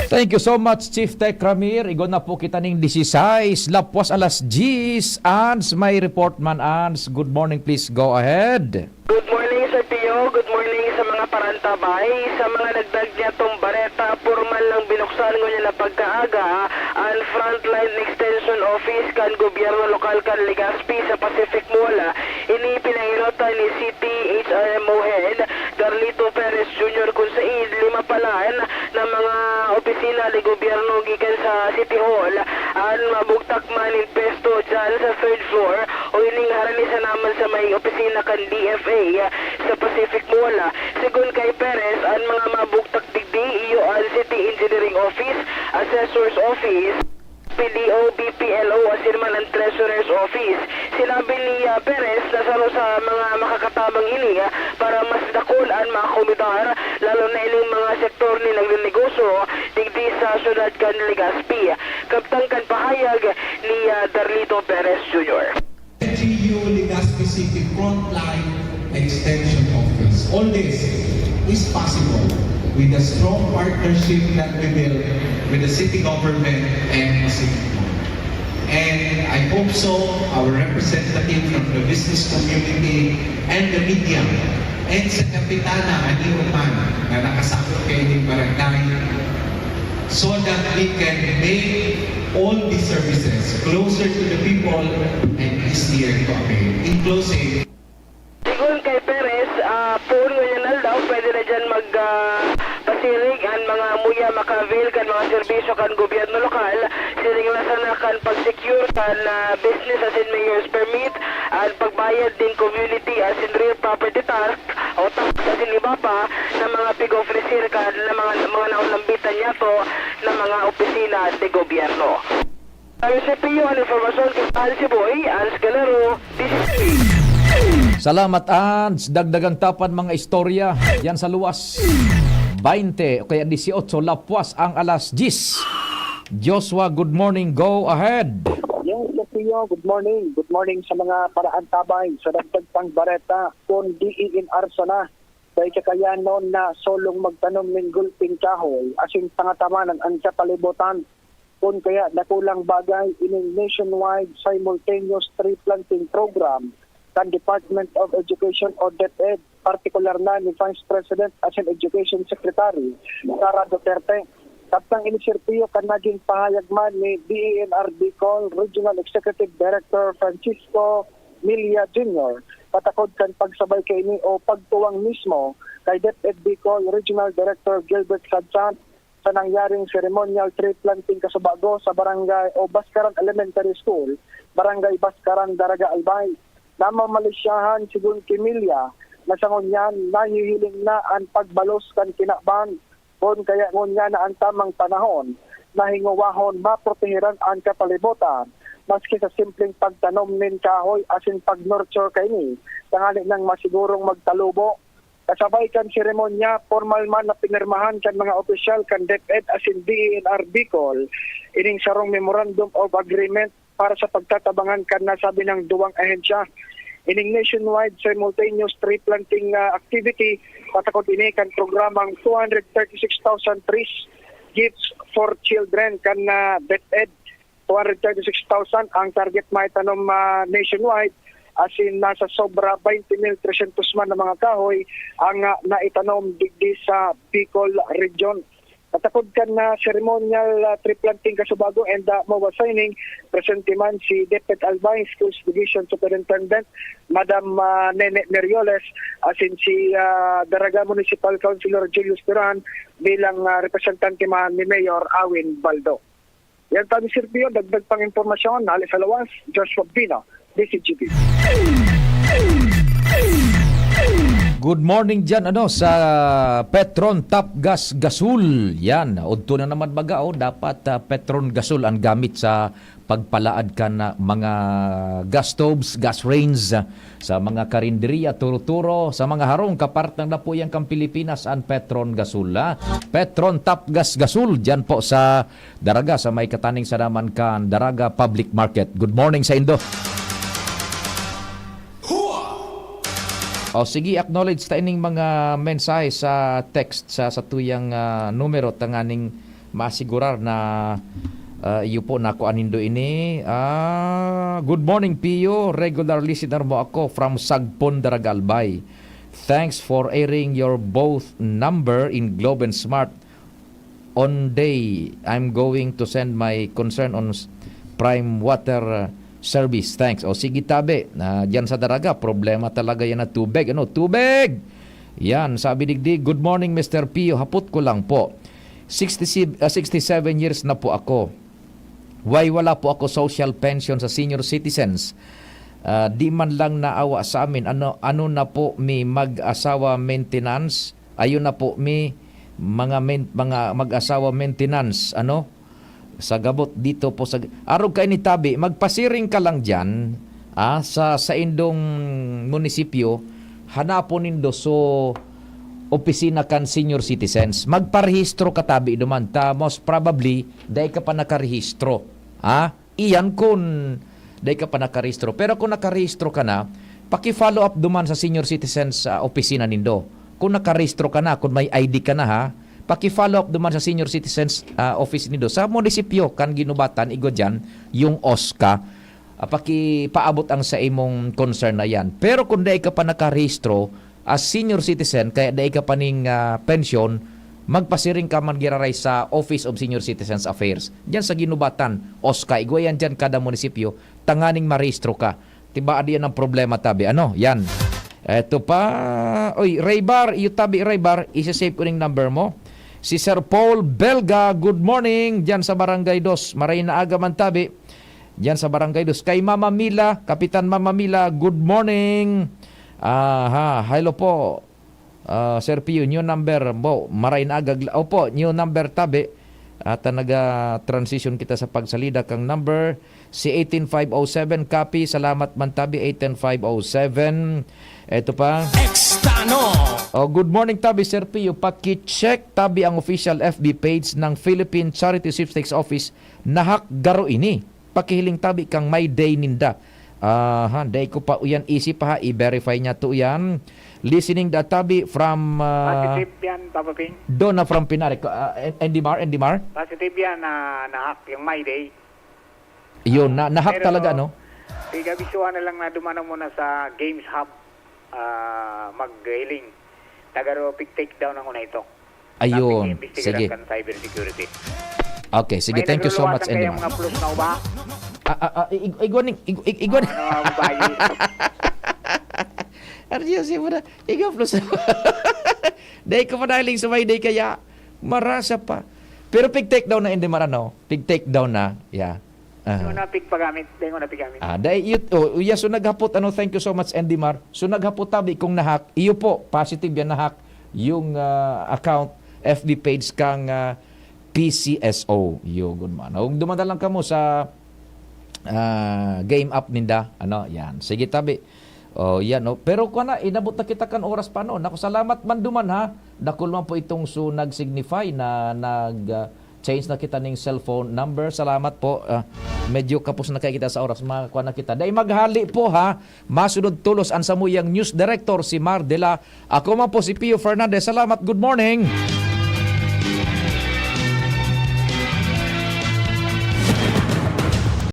Thank you so much, Chief Tech Ramir. Igwa na po kita ning disisais, lapwas alas diyes, and may report man, and good morning, please go ahead. Good morning, Sir Pio. Good morning sa mga parantabay. Sa mga nagdag niyatong bareta, pormal nang binuksan ngunyan na pagkaaga an Frontline Extension Office kan gobyerno lokal kan Legazpi sa Pacific Mall. Ini pinahinutan ni City H R M O Head Darlito Perez Junior kun sain lima palan na mga opisina de gobyerno gikan sa City Hall an mabugtak man nin pwesto dyan sa third floor o ining harani sana man sa may opisina kan D F A sa Pacific Mall. Segun kay Perez, an mga mabugtak digdi iyo an City Engineering Office, Assessor's Office, P D O, B P L O asin man an Treasurer's Office. Sinabi ni ah, Perez na saro sa mga makakatabang ini ah, para mas dakul an maakomodar, lalo na ining mga sektor nin nagnenegosyo digdi sa syudad kan Legazpi. Kabtang kan pahayag ni ah, Darlito Perez Junior. City Frontline Extension Office. All this is possible with the strong partnership that we build with the city government and the city board. And I hope so, our representative from the business community and the media, and sa kapitana, ano man, na nakasakop kayo ng barangay, so that we can make all the services closer to the people and easier to avail. In closing, Sigon kay Perez, ah, poon ngunyan aldaw, pwede na dyan mag, ah, pasiring an mga muya maka-avail kan mga serbisyo kan gobyerno lokal, siring na sana kan pag-secure kan, ah, business asin mayor's permit, an pagbayad nin community asin real property tax o tax asin iba pa na mga pig-ofrecer kan na mga, mga naunambitan niyato na mga opisina de gobyerno. Ang C P U an impormasyon kay Hans Boy, Hans Galero, D C C. Salamat, Ans. Dagdagan ta pa an mga istorya diyan sa luwas. Baynte o kaya disiotso, lapwas ang alas dyes. Joshua, good morning. Go ahead. Yes, Castillo, good morning. Good morning sa mga paraantabay sa dagdag pang bareta. Kun D E N R sana, kay kakayanon na solong magtanom nin gulping kahoy asin pangataman an kapalibutan. Kun kaya dakulang bagay ining nationwide simultaneous tree planting program kan Department of Education o DepEd, partikular na ni Vice President asin Education Secretary Sara Duterte. Kabtang ini, Sir Pio, kan naging pahayag man ni D E N R Bicol Regional Executive Director Francisco Milla Junior, patakod kan pagsabay kaini o pagtuwang mismo kay DepEd Bicol Regional Director Gilbert Sadsad sa nangyaring ceremonial tree planting kasubago sa barangay o Bascaran Elementary School, Barangay Bascaran, Daraga, Albay. Namamalisyahan, sigon ki Milla, na sa ngunyan nahihiling na an pagbalos kan kinaban, kun kaya ngunyan na an tamang panahon na hingowahon maproteheran an kapalibutan, maski sa simpleng pagtanom nin kahoy asin pag-nurture kaini, tanganing masigurong magtalubo. Kasabay kan seremonya, pormal man na pinirmahan kan mga opisyal kan DepEd asin D E N R Bicol ining sarong Memorandum of Agreement para sa pagtatabangan kan nasabi nang duwang ahensya. Ining nationwide simultaneous tree planting, ah, activity, patakod ini kan programang two hundred thirty-six thousand trees, gifts for children kan, ah, DepEd. Two hundred thirty-six thousand ang target maitanom, ah, nationwide, asin nasa sobra twenty mil tresyentos man na mga kahoy ang, ah, naitanom digdi sa Bicol Region. Patakod kan, ah, ceremonial, ah, tree planting kasubago and, ah, MOA signing, presente man si DepEd Albay Schools Division Superintendent Madam, ah, Nene Merioles asin si, ah, Daraga Municipal Councilor Julius Duran bilang, ah, representante man ni Mayor Awin Baldo. Yan kami, Sir Pio, dagdag pang impormasyon hale sa lawas, Joshua Bino, D C G B. Good morning diyan, ano, sa Petron Top Gas Gasol. Yan, udto na naman baga, oh, dapat, ah, Petron Gasol ang gamit sa pagpalaad kan, ah, mga gas stoves, gas range, ah, sa mga karinderya, turo-turo, sa mga harong, kapartang na po yan kan Pilipinas, ang Petron Gasol, ah. Petron Top Gas Gasol, diyan po sa Daraga, sa may kataning sa naman kan Daraga Public Market. Good morning sa indo. O sige, acknowledge ta ining mga mensahe sa text sa satuyang, ah, numero tanganing masigurar na, ah, iyo po nakuha nindo ini. Ah, good morning, Pio. Regular listener mo ako from Sagpon, Daraga, Albay. Thanks for airing your both number in Globe and Smart. On day, I'm going to send my concern on s-, Prime Water, uh, Service. Thanks. O sige, tabi. Na diyan sa Daraga, problema talaga yan na tubig. Ano? Tubig! Yan, sabi digdi, "Good morning, Mister Pio. Hapot ko lang po. Sixty, ah, sixty-seven years na po ako. Why wala po ako social pension sa senior citizens? Ah, di man lang naawa sa amin. Ano, ano na po mi mag-asawa maintenance? Ayun na po mi mga men-, mga mag-asawa maintenance, ano? Sa gabot dito po sa arog kaini, tabi, magpasiring ka lang diyan, ah, sa saindong munisipyo, hanapon nindo so opisina kan senior citizens. Magparehistro ka, tabi, duman ta most probably dai ka pa nakarehistro. Ah, iyan kun dai ka pa nakarehistro. Pero kung nakarehistro ka na, paki-follow up duman sa senior citizens, ah, opisina nindo. Kung nakarehistro ka na, kung may I D ka na, ha, paki-follow up duman sa senior citizens, ah, office nindo sa munisipyo kan Guinobatan, igwa diyan, yung OSCA. Ah, pakipaabot ang sa imong concern na yan. Pero kung dai ka pa nakarehistro as senior citizen, kaya dai ka pa ning, ah, pensyon, magpasiring ka man giraray sa Office of Senior Citizens Affairs. Diyan sa Guinobatan, OSCA, igwa yan diyan kada munisipyo, tanganing marehistro ka. Tiba, adi yan ang problema, tabi. Ano? Yan. Eto pa. Oy, Raybar, iyo tabi, Raybar, isa-save ko ning number mo. Si Sir Paul Belga, good morning, diyan sa Barangay Dos. Maray na aga man, tabi. Diyan sa Barangay Dos. Kay Mama Mila, Kapitan Mama Mila, good morning. Aha, hello po. Ah, Sir Pio, new number. Bo, maray na aga. Opo, new number, tabi. At, ah, naga-transition kita sa pagsalida kang number. Si eighteen five oh seven, copy. Salamat man, tabi, eighteen five oh seven. Eto pa. Extano. Oh, good morning, tabi, Sir Pio. Paki-check, tabi, ang official F B page ng Philippine Charity Sweepstakes Office. Nahak garo ini. Pakihiling, tabi, kang may day ninda. Aha, dai ko pa uyan isip, ha, i-verify niya to yan. Listening da, tabi, from, ah, Positive yan, Papa Ping. Dona from Pinarik. Ah, Endimar, Endimar? Positive yan na na-hack yung My Day. Yun, na, na-hack Pero, talaga, no? Igabisuhan na lang na dumanaw muna sa Games Hub, ah, maghiling. Tagaro, pig-take down ang una ito. Ayun, Tapos iimbestigaran sige. kan cyber security. Okay, sige, May thank you so much, nagluluwasan kaya Endimar. mga plus na uba? Ah, ah, ah, ig-, igwa ning, ig-, ig-, igwa ning. Ano, mga babae? Ano yun, si Muna? Igwa plus na. Dahil ko pa nahiling sa may day kaya, marasa pa. Pero pig-take down na, Endimar, ano? Pig-take down na, yeah. Ah. Dai ko na pigpagamit, dai ko na pigamit. Ah, dai, yut-, oh, iya, so naghapot, ano, thank you so much, Endimar. So naghapot tabi kung na-hack, iyo po, positive yan na-hack, yung, ah, account, F B page kang, ah, P C S O. Iyo, good man. Ug dumadal lang kamo sa, ah, game app ninda. Ano, yan. Sige, tabi. Oh, yan, no? Pero kuwan na, inabot na kita kan oras pa, no? Naku, salamat man duman, ha? Dakul man po itong so nag-signify na nag, ah, change na kita ning cellphone number. Salamat po. Ah, medyo kapos na kaya kita sa oras. Makakuha na kita. Dai maghali po, ha? Masunod tolos an samuyang news director, si Mar Dela. Ako man po si Pio Fernandez. Salamat. Good morning.